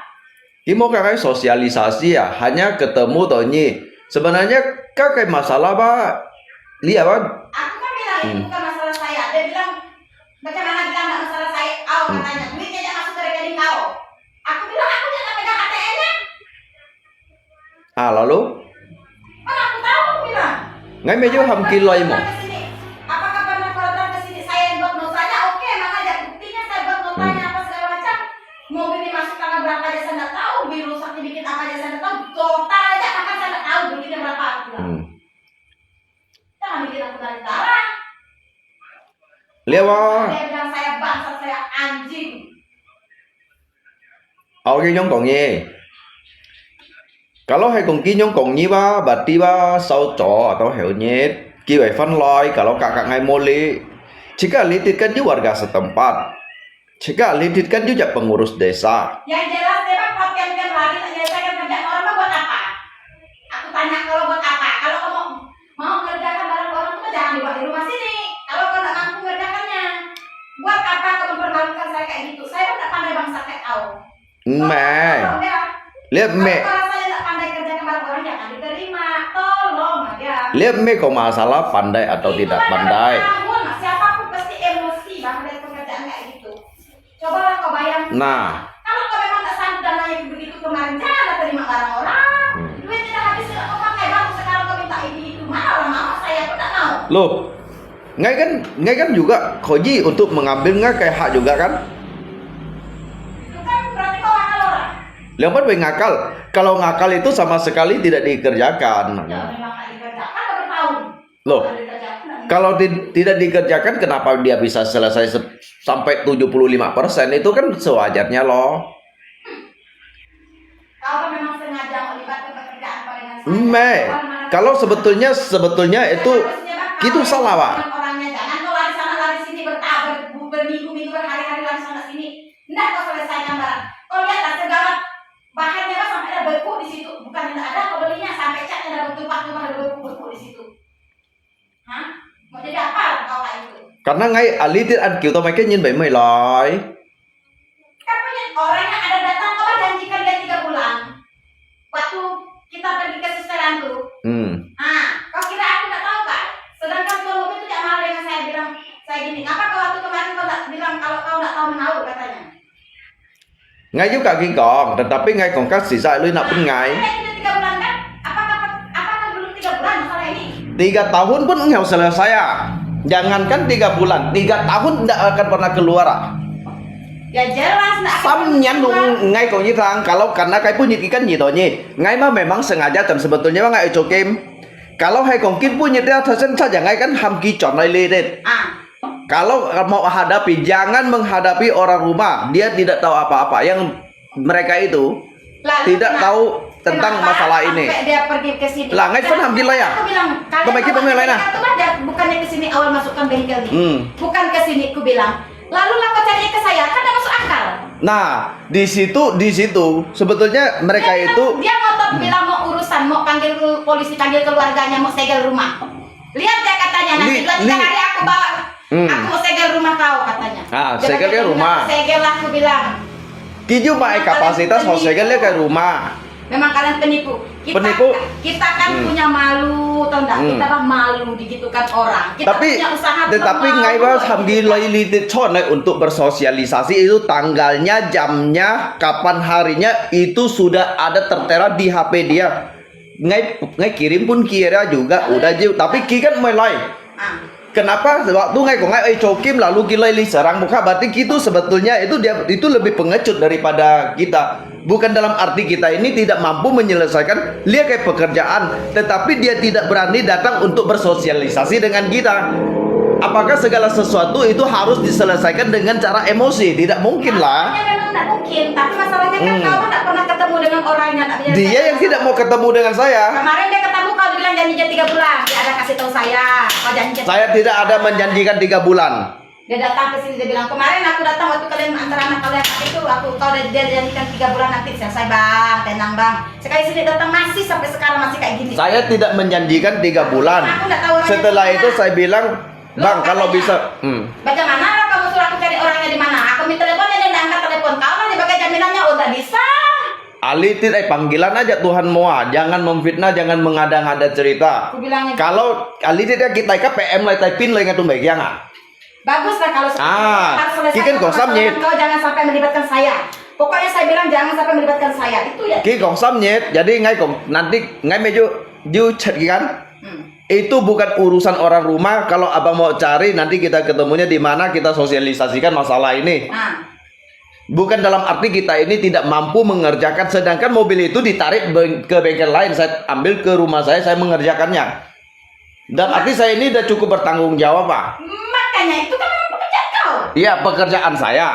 Ki mo kak ngai sosialisasi ya, hanya ketemu to nyi. Sebenarnya kak ngai masalah ba, lihat ba? Aku kan bilang itu bukan masalah saya. Dia bilang bagaimana bilang nggak masalah saya, kau katanya. Duitnya aja masuk ke rekening kau. Aku bilang aku tidak pegang A T M-nya. Ah, lalu? Mana aku tahu, aku bilang. Ngai mejo ham kiloi mo. Apakah pernah kau datang ke sini? Saya yang buat notanya, oke, mana aja buktinya saya buat notanya apa segala macam. Mobil ini masuk tanggal berapa aja saya nggak tahu, biru rusak dibikin apa aja saya nggak tahu, total aja bahkan saya nggak tahu belinya berapa, aku bilang. Hmm. Jangan bikin aku tarik darah. Lihat ba? Dia bilang saya bangsat, saya anjing. Ao ki nyong kong nyi. Kalau hai kong ki nyong kong nyi ba, bati ba, sao cho atau heo nyit, ki wai fan loi, kalau kakak ngai moli. Jika litit kan ju warga setempat. Jika litit kan ju jak pengurus desa. Yang jelas dia kan kalau tiap-tiap hari tak selesaikan kerjaan orang kan buat apa? Aku tanya kalau buat apa? Kalau kamu mau mengerjakan barang orang itu jangan dibuat di rumah sini. Kalau kau nggak mampu mengerjakannya, buat apa kau mempermalukan saya kayak gitu? Saya kan nggak pandai bangsa kayak kau. Meh. Lihat meh. Kalau saya nggak pandai kerjakan barang orang jangan diterima. Tolong aja. Lihat meh kok masalah pandai atau tidak pandai. Siapapun pasti emosi bang melihat pekerjaan kayak gitu. Cobalah kau bayangkan. Nah. Kalau kau memang tak sanggup dan layak begitu kemarin, janganlah terima barang orang. Hmm. Duit tidak habis sudah kau pakai, baru sekarang kau minta ini itu. Mana orang mau? Saya pun tak mau. Loh, ngai kan, ngai kan juga koji untuk mengambil ngai kayak hak juga kan? Itu kan berarti kau ngakal orang. Liang pan boleh ngakal. Kalau ngakal itu sama sekali tidak dikerjakan. Ya, memang tak dikerjakan, udah bertahun. Loh, kalau ti-, tidak dikerjakan, kenapa dia bisa selesai se-, sampai tujuh puluh lima persen? Itu kan sewajarnya loh. Kalau memang sengaja melibatkan pekerjaan kau dengan saya, meh, kalau sebetulnya, sebetulnya itu, itu salah, Pak. Orangnya jangan kau lari sana lari sini berta-, ber-, berminggu-minggu, berhari-hari lari sana sini. Nggak kau selesaikan barang. Kau lihatlah segala bahannya kan sampai ada beku di situ. Bukan tidak ada kau belinya, sampai catnya ada bertumpah-tumpah, ada beku-beku di situ. Hah? Mau jadi apa kau kayak itu? Karena ngai alitit an kiu tau mai kenyin bai mai lai. Kan punya orang yang ada datang, kau janjikan dia tiga bulan. Waktu kita pergi ke susteran tu. Hmm. Ah, kau kira aku nggak tahu kan? Sedangkan tuan rumah itu tidak marah dengan saya, bilang saya gini, "Ngapa kau waktu kemarin kau tak bilang kalau kau nggak tahu menahu?" katanya. Ngai juga kong, tetapi ngai kong kasi sa lui nak pun ngai. Tiga bulan kan? Apakah, apakah belum tiga bulan masalah ini? Tiga tahun pun nggak selesai ya. Jangankan tiga bulan, tiga tahun tidak akan pernah keluar ah. Ya jelas nak. Sam nyan nung ngai kong nyitang, kalau karena kai pun nyit ikan nyit onye. Ngai mah memang sengaja dan sebetulnya mah ngai cokim. Kalau hai kong kin pun nyit ya, thasen saja ngai kan ham ki chon lai le det. Ah. Kalau mau hadapi, jangan menghadapi orang rumah. Dia tidak tahu apa-apa. Yang mereka itu tidak tahu tentang masalah ini. Lah, ngai pernah bilang ya. Aku bilang, kau maiki pemain lain ah. Bukannya ke sini awal masukkan bengkel nih. Hmm. Bukan ke sini, aku bilang. Lalu lah kau cari ke saya, kan tak masuk akal. Nah, di situ, di situ sebetulnya mereka itu dia ngotot bilang mau urusan, mau panggil polisi, panggil keluarganya, mau segel rumah. Lihat dia katanya, nanti dua tiga hari aku bawa, aku mau segel rumah kau katanya. Ah, segel ke rumah. Segel lah, aku bilang. Kiju mai kapasitas mau segel ke rumah. Memang kalian penipu. Kita, penipu. Kita kan punya malu, tau nggak? Hmm. Kita kan malu digitukan orang. Kita tapi, punya usaha tetapi ngai ba sambil lai li chon untuk bersosialisasi itu tanggalnya, jamnya, kapan harinya itu sudah ada tertera di H P dia. Ngai, ngai kirim pun kira juga, udah ji, tapi ki kan mai lai. Ah. Kenapa waktu ngai kong ngai, eh, cokim lalu ki lai li serang muka, berarti itu sebetulnya itu dia, itu lebih pengecut daripada kita. Bukan dalam arti kita ini tidak mampu menyelesaikan dia kayak pekerjaan, tetapi dia tidak berani datang untuk bersosialisasi dengan kita. Apakah segala sesuatu itu harus diselesaikan dengan cara emosi? Tidak mungkin lah. Masalahnya memang tidak mungkin, tapi masalahnya kan kau tak pernah ketemu dengan orangnya, tak punya. Dia yang tidak mau ketemu dengan saya. Kemarin dia ketemu kau, dia bilang janji tiga bulan, dia ada kasih tahu saya, kau janji. Saya tidak ada menjanjikan tiga bulan. Dia datang ke sini, dia bilang, "Kemarin aku datang waktu kalian antar anak kalian itu, aku, kau udah, dia janjikan tiga bulan nanti selesai, Bang, tenang, Bang." Sekali sini datang masih sampai sekarang masih kayak gini. Saya tidak menjanjikan tiga bulan. Aku nggak tahu orangnya di mana. Setelah itu saya bilang, "Bang, kalau bisa, hmm." Bagaimana lo kamu suruh aku cari orangnya di mana? Aku minta teleponnya, dia nggak angkat telepon. Kau kan sebagai jaminannya, oh, nggak bisa. Alitit ai panggilan aja Tuhan mua, jangan memfitnah, jangan mengada-ngada cerita. Aku bilangnya gitu. Kalau alitit ai kitai ka P M lai tai pin lai ngai tumbai kiang ah. Baguslah kalau seperti itu. Ah, harus selesai kikan kau kong sam masalah nyet. Kau jangan sampai melibatkan saya. Pokoknya saya bilang jangan sampai melibatkan saya. Itu ya. Ki kong sam nyet, jadi ngai kong nanti ngai meju ju chat kikan. Hmm. Itu bukan urusan orang rumah. Kalau abang mau cari, nanti kita ketemunya di mana, kita sosialisasikan masalah ini. Ah. Bukan dalam arti kita ini tidak mampu mengerjakan, sedangkan mobil itu ditarik beng-, ke bengkel lain, saya ambil ke rumah saya, saya mengerjakannya. Dan arti saya ini udah cukup bertanggung jawab, Pak. Makanya itu kan memang pekerjaan kau. Iya, pekerjaan saya.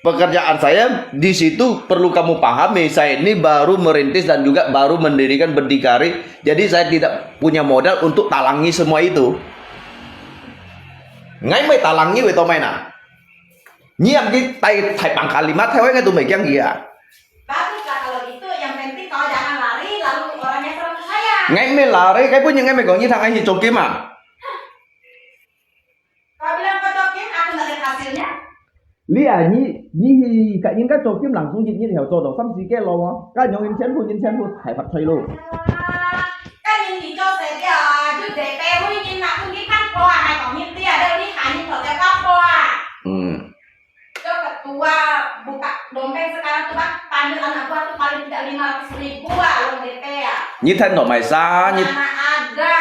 Pekerjaan saya di situ perlu kamu pahami, saya ini baru merintis dan juga baru mendirikan berdikari. Jadi saya tidak punya modal untuk talangi semua itu. Ngai mai talangi wei to mai na. Nyi am ki tai, tai pang kalimat, tai wei ngai tu mai kiang kia. Baguslah kalau gitu, yang penting kau jangan lari, lalu orangnya serahkan ke saya. Ngai mai lari, kai pun ngai mai kong nyi thang ai hi cokim ah. Kau bilang kau cokim, aku nggak lihat hasilnya. Lia nyi, nyi hi, kai nyi kai cokim langsung nyi, nyi theo co dong sam si ke lo, kai nyong in chen hu, in chen hu, tai pat thoi lo. Kan nyi ni co se dia, ju de pe hui nyi nak pun nyi kan po ah, hai kong nyi tia, de nyi hai nyi to de ka po ah. Hmm. Itu ketua buka dompet sekarang tuh, Bang, panggil anak buah tuh paling tidak lima ratus ribu ah, uang D P ah. Nyi than to mai sa, nyi. Mana ada.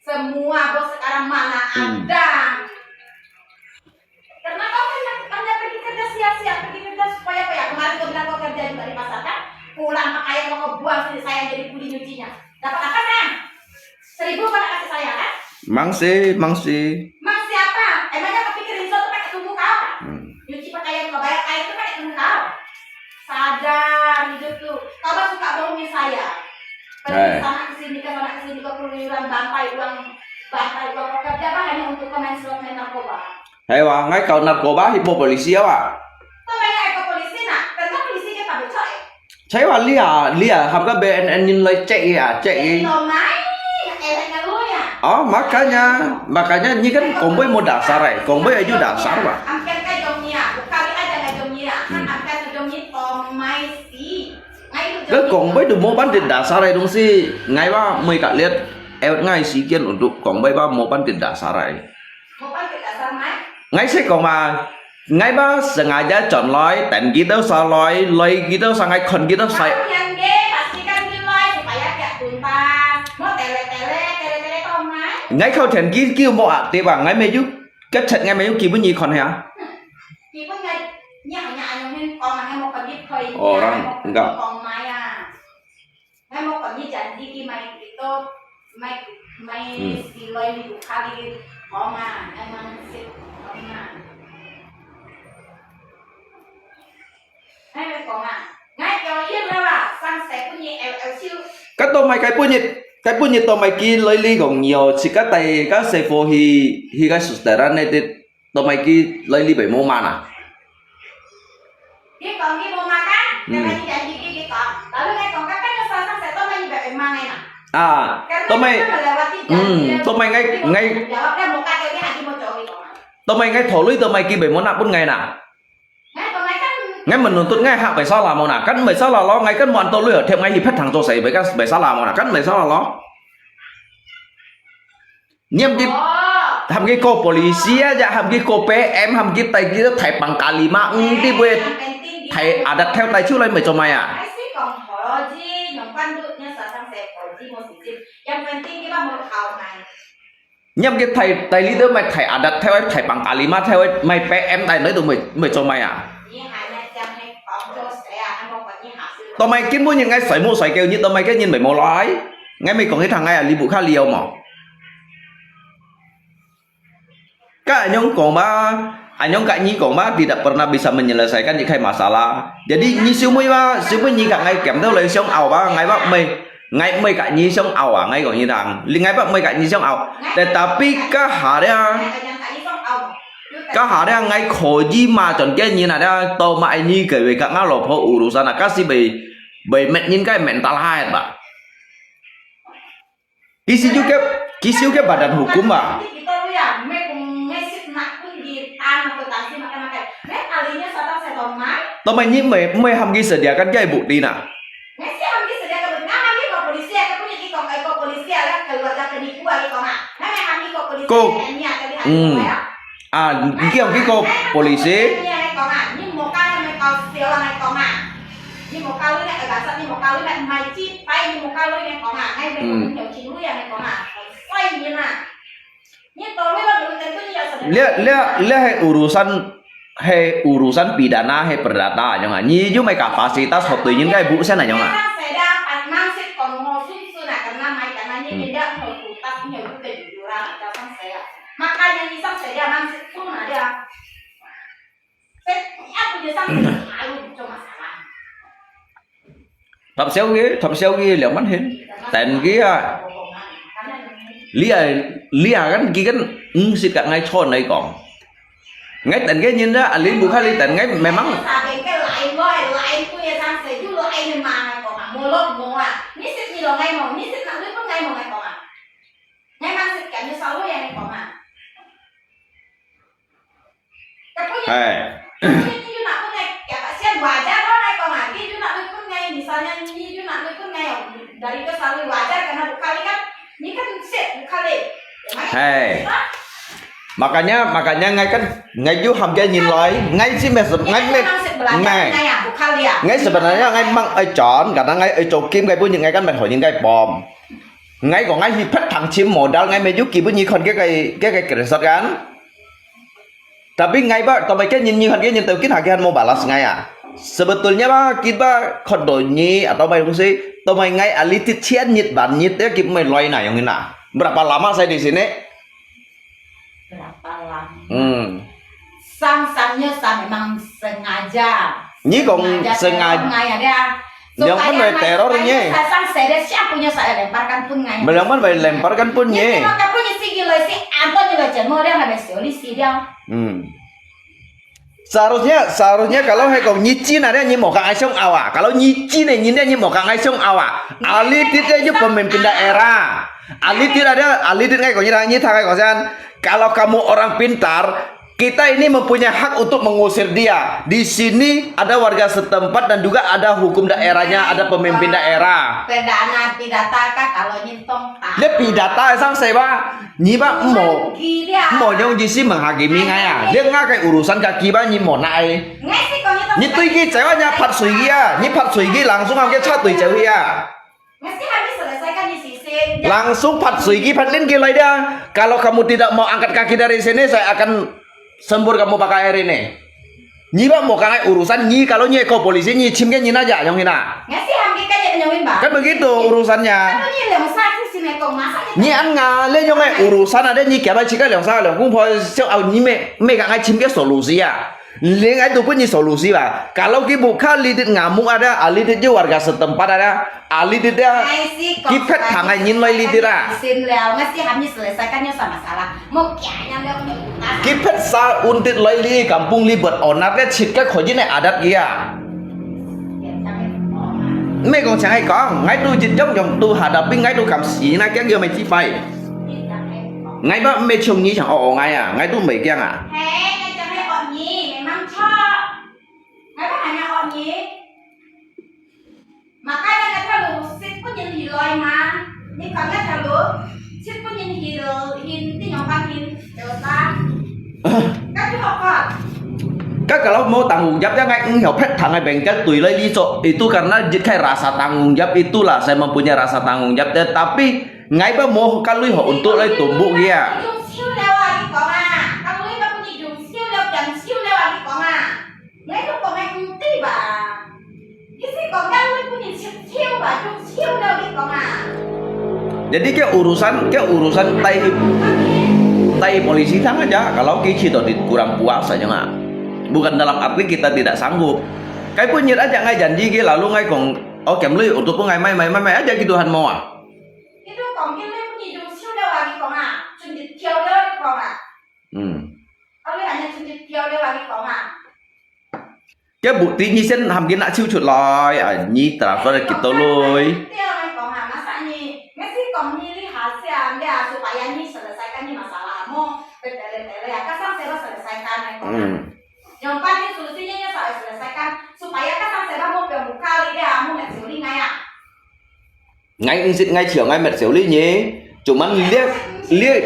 Semua bos sekarang mana ada. Karena kau kan hanya pergi kerja sia-sia, pergi kerja supaya apa ya? Kemarin kau bilang kau kerja juga di pasar kan? Pulang pakaian kau buang sini, saya jadi kuli nyucinya. Dapat apa, Sang? Seribu kau nak kasih saya, kan? Mangsi, mangsi. Mangsi apa? Emangnya kau pikir Rinso tuh pakai tubuh kau? Hmm. Nyuci pakaian kau, bayar air tuh pakai tubuh kau? Sadar hidup tuh. Kau mah suka bohongin saya. Pergi sana ke sini, ke sana ke sini, kau keluyuran bantai uang, bantai uang kau kerja apa hanya untuk kau main slot, main narkoba? Hai wa, ngai kau narkoba hi po polisi ya wa. Kau main ngai kau polisi na, kan kau polisi ke tak bocor eh. Chai wa lia, lia, ham ka B N N nyin lai check ya, check ya. Lo mai, elek ngai lo ya. Oh, makanya, makanya nyi kan kong boi mo dasar ai, kong boi aju dasar wa. Amkan kai jong nyi ah, bukan aja kai jong nyi ah, kan amkan kai jong nyi tomai si. Ngai tu jong nyi. Ke kong boi tu mo ban tin dasar ai dong si, ngai wa moi ka liat, ewet ngai si kian untuk kong boi wa mo ban tin dasar ai. Mo ban tin dasar mai. Ngai se kong wa, ngai ba sengaja chọn loi, ten kito sa loi, loi kito sa ngai khon kito sa. Kau yang ge, pastikan di loi supaya tidak tuntas. Mau tele-tele, tele-tele kau mai. Ngai kau ten ki, ki mo a, te ba, ngai me yu, kachat ngai me yu, ki bu nyi khon ya. Ki bu ngai, nyi hanya anu hin, kau ngai mau pergi kau. Orang, enggak. Kau mai ya. Ngai mo kau nyi janji ki mai kito, mai, mai siloi ni buka di kau ma, ngai mang sit kau ma. Ngai mai kau ma, ngai kau yin la ba, sang se pun nyi el el siu. Ka to mai kai pun nyi, kai pun nyi to mai ki loi li gong nyo, si ka tai ka se fo hi, hi ka susteran ne tit. Tao mai ki lai li bai mo man à? Ki kong ki mo man kan? Hmm. Nang ki janji ki, ki kong. Lalu ngai kong kan, kan nyo sa sang se tao mai ni bai man ngai na. À, tao mai, hmm, tao mai ngai, ngai, tao mai ngai thổ lui tao mai ki bai mo na pun ngai na. Ngai menuntut ngai hak bai sala mo na. Kan bai sala lo, ngai kan mo an tao lui thiap ngai hi phet thang cho sai bai kan bai sala mo na. Kan bai sala lo. Niam ki, ham ki ko polisi aja, ham ki ko P M, ham ki tai ki tai pang kalima, ng ti bue tai adat theo tai chu lai mai cho mai à. Niam ki tai, tai leader mai tai adat theo, tai pang kalima theo, mai P M tai nói tu mai, mai cho mai à. Tao mai kin bu nyin ngai soi mu soi kêu nyi, tao mai kin nyin mai mo lai. Ngai mai kong hi thang ngai à, li bu kha liao mo. Ka anyong kong ba, anyong ka nyi kong ba, tidak pernah bisa menyelesaikan ikai masalah. Jadi nyi siu mui ba, siu mui nyi ka ngai kiam tao lai siong ao ba, ngai ba mai, ngai mai ka nyi siong ao à, ngai kong nyi thang. Li ngai ba mai ka nyi siong ao. Tetapi ka ha dia. Kahari ngai kho ji ma chon ke nyin ada to ma ini ke we ka ngalo pho urusan a kasi be be met nyin kai mental hai ba. Kisiu ke kisiu ke badan hukum ba. To mai ni me me ham ki sediakan ke bukti na. Ko, hmm. Ah, kiong kiko polisi. Hmm. Lia lia lia hai urusan hai urusan pidana hai perdata yang ni ju mai kapasitas hotoi nyin kai bu sen yang. Hmm. Makanya ni sang saya mang sit pun ada. Saya punya sang saya selalu cuma salah. Thap siau ki, thap siau ki, liang man hin. Ten ki a. Lia, lia kan ki kan, mm, sit ka ngai chon nai kong. Ngai ten ke nyin da, alin bu kha li ten ngai memang. Sa ben ke lai loi, lai tu ya sang saya ju lai ni ma ngai kong a, mo lo mo a. Ni sit ni lo ngai mo, ni sit na lui pun ngai mo ngai kong a. Ngai mang sit kan ni sa lo ya ngai kong a. Hai. Hai. Makanya, makanya ngai kan, ngai ju ham ke nyin lai, ngai si mes, ngai me, me. Ngai sebenarnya ngai mang ai chon, karena ngai ai cho kim ngai pun ngai kan met ho nyin ngai bom. Ngai ko ngai hi phet thang chim modal ngai me ju ki pun nyi khon ke kai, ke kai kresot kan. Tapi ngai ba, tomai ke nyin nyi khon ke nyin teu kin ha ke han mo balas ngai a. Sebetulnya ba, kit ba khon do nyi atau mai dong si, tomai ngai ali tit chian nyit ban nyit ya kit mai loi na yong na. Berapa lama saya di sini? Berapa lama? Hmm. Sang sang nyo sa memang sengaja. Nyi kong sengaja. Ngai ada. Liang pun mai teror nye. Sang saya siapa nyo saya lemparkan pun ngai. Liang pun mai lemparkan pun nye. Nyo kamu nyo sigi loi si anto nyo loi jen mo liang ada sioli si dia. Hmm. Seharusnya, seharusnya kalau hai kong nyi chin ada nyi mo kang ai siong awa. Kalau nyi chin ne nyi ne nyi mo kang ai siong awa. Ali tit je pemimpin daerah. Ali tit ada, ali tit ngai kong nyi thang nyi thang ngai kong san. Kalau kamu orang pintar, kita ini mempunyai hak untuk mengusir dia. Di sini ada warga setempat dan juga ada hukum daerahnya, ada pemimpin daerah. Perdana pidata ka kalau nyintong ta. Dia pidata sang saya ba, nyi ba mo, mo nyong jisi menghakimi ngai a. Dia ngai kai urusan kaki ba nyi mo nai. Nyi tui ki cewa nya phat sui ki a, nyi phat sui ki langsung ham ke cha tui cewi a. Langsung phat sui ki phat lin ki lai dia. Kalau kamu tidak mau angkat kaki dari sini, saya akan sembur kamu pakai air ini. Nyi ba mo kang ai urusan nyi kalau nyi ko polisi nyi chim ke nyi na ja yong hina. Kan begitu urusannya. Nyi an nga le yong ai urusan ada nyi kia ba chika liang sa liang kung pho siu au nyi me me kang ai chim ke solusi a. Ling ai tu pun nyi solusi ba. Kalau ki buka lidit ngamuk ada, alidit je warga setempat ada, alidit dia ki phet thang ai nyin loi lidit a. Sin liao, ngai si ham ni selesaikan nyo sa masalah. Mo kia nyo liao nyo utas. Ki phet sa undit loi li kampung li bet onat ke chit ke khoji ne adat kia. Me kong chang ai kong, ngai tu jit jong jong tu hadapi ngai tu kam si na kiang yo me chi pai. Ngai ba me chung nyi chang o o ngai a, ngai tu me kiang a. He, ngai chang he ot nyi, memang chok. Ngai ba hanya ot nyi. Makanya ngai thalu sit pun nyin hi loi ma. Ni kong ngai thalu sit pun nyin hi loi, hin ti nyong kan hin, yo ta. Kan tu hok kong. Ka kalau mo tanggung jawab ya ngai eng yo phet thang ai bengkel tui loi li cho. Itu karena jit khai rasa tanggung jawab itulah saya mempunyai rasa tanggung jawab. Tetapi Ngai ba mo ka lui ho untuk lai tumbu kia. Jadi ke urusan ke urusan tai tai polisi thang aja kalau kici to di kurang puas aja nga. Bukan dalam arti kita tidak sanggup. Kai pun nyit aja ngai janji ke lalu ngai kong oh kem lui untuk pun ngai mai mai mai mai aja gitu han mo ah. 佢都講叫你不如用燒了啊！佢講啊，準備跳了啊！佢講啊。嗯。後尾還掉了啊，你講啊。 Cái bukti nyi sen ham kena chiu chut lai, ah, nyi transfer kito lui. Tiap ngai kong ha, masa nyi, ngai si kong nyi li ha siam dia, supaya nyi selesaikan nyi masalah mo, betele-tele ya, kasang seba selesaikan ngai kong ha. Hmm. Yang paling solusinya nyi sa selesaikan, supaya kasang seba mo piang buka li dia, mo ngai siu li ngai ya. Ngai nsit ngai chiu ngai met siu li nyi, cuman liek, liek.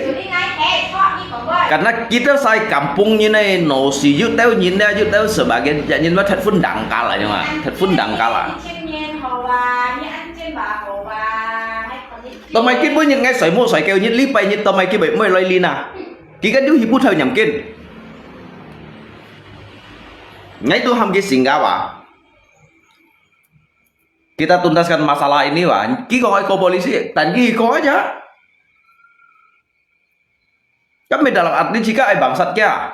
Karena kita sai kampung nyi nai, no si yut teu nyi nai, yut teu sebagian jak nyi nai thet phun dangkal lah, nyi ma, thet phun dangkal lah. Tao mai kit bu nyi ngai soi mu soi kêu nyi li pai nyi tao mai kit bu mai loi li na. Kikan yu hi bu thau nyam kin. Ngai tu ham ki Singapore. Kita tuntaskan masalah ini, wah. Ki kong ai ko polisi, tan ki ko aja. Kami dalam arti jika ai bangsat kia.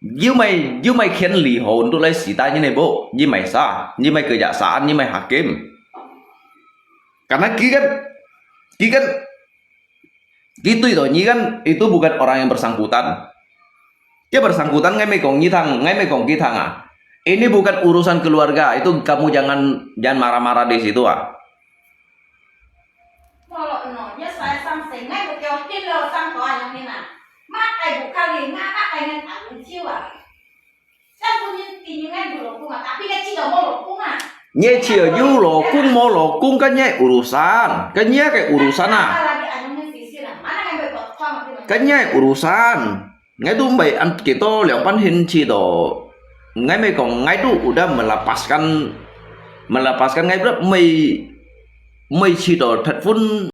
Yimai, yimai kian li ho untuk lai sita ni ne bo, yimai sa, yimai kejaksaan, yimai hakim. Karena ki kan, ki kan Ki tui to, nyi kan itu bukan orang yang bersangkutan. Dia bersangkutan ngai mai kong nyi thang, ngai mai kong ki thang ah. Ini bukan urusan keluarga, itu kamu jangan, jangan marah-marah di situ ah. Molo no, nya sai sang sing ngai ko kyo hin lo sang ko ayang ni na. Mak ai bukan ni, ngak ai ngan ang chiu ah. Nyi chiu yu lo kung mo lo kung, kan nyi urusan, kan nyi ke urusan ah. Kan nyi urusan. Ngai tu mai an kito liang pan hin chi to. Ngai mai kong ngai tu udah melepaskan, melepaskan ngai udah mai, mai chi to thet phun.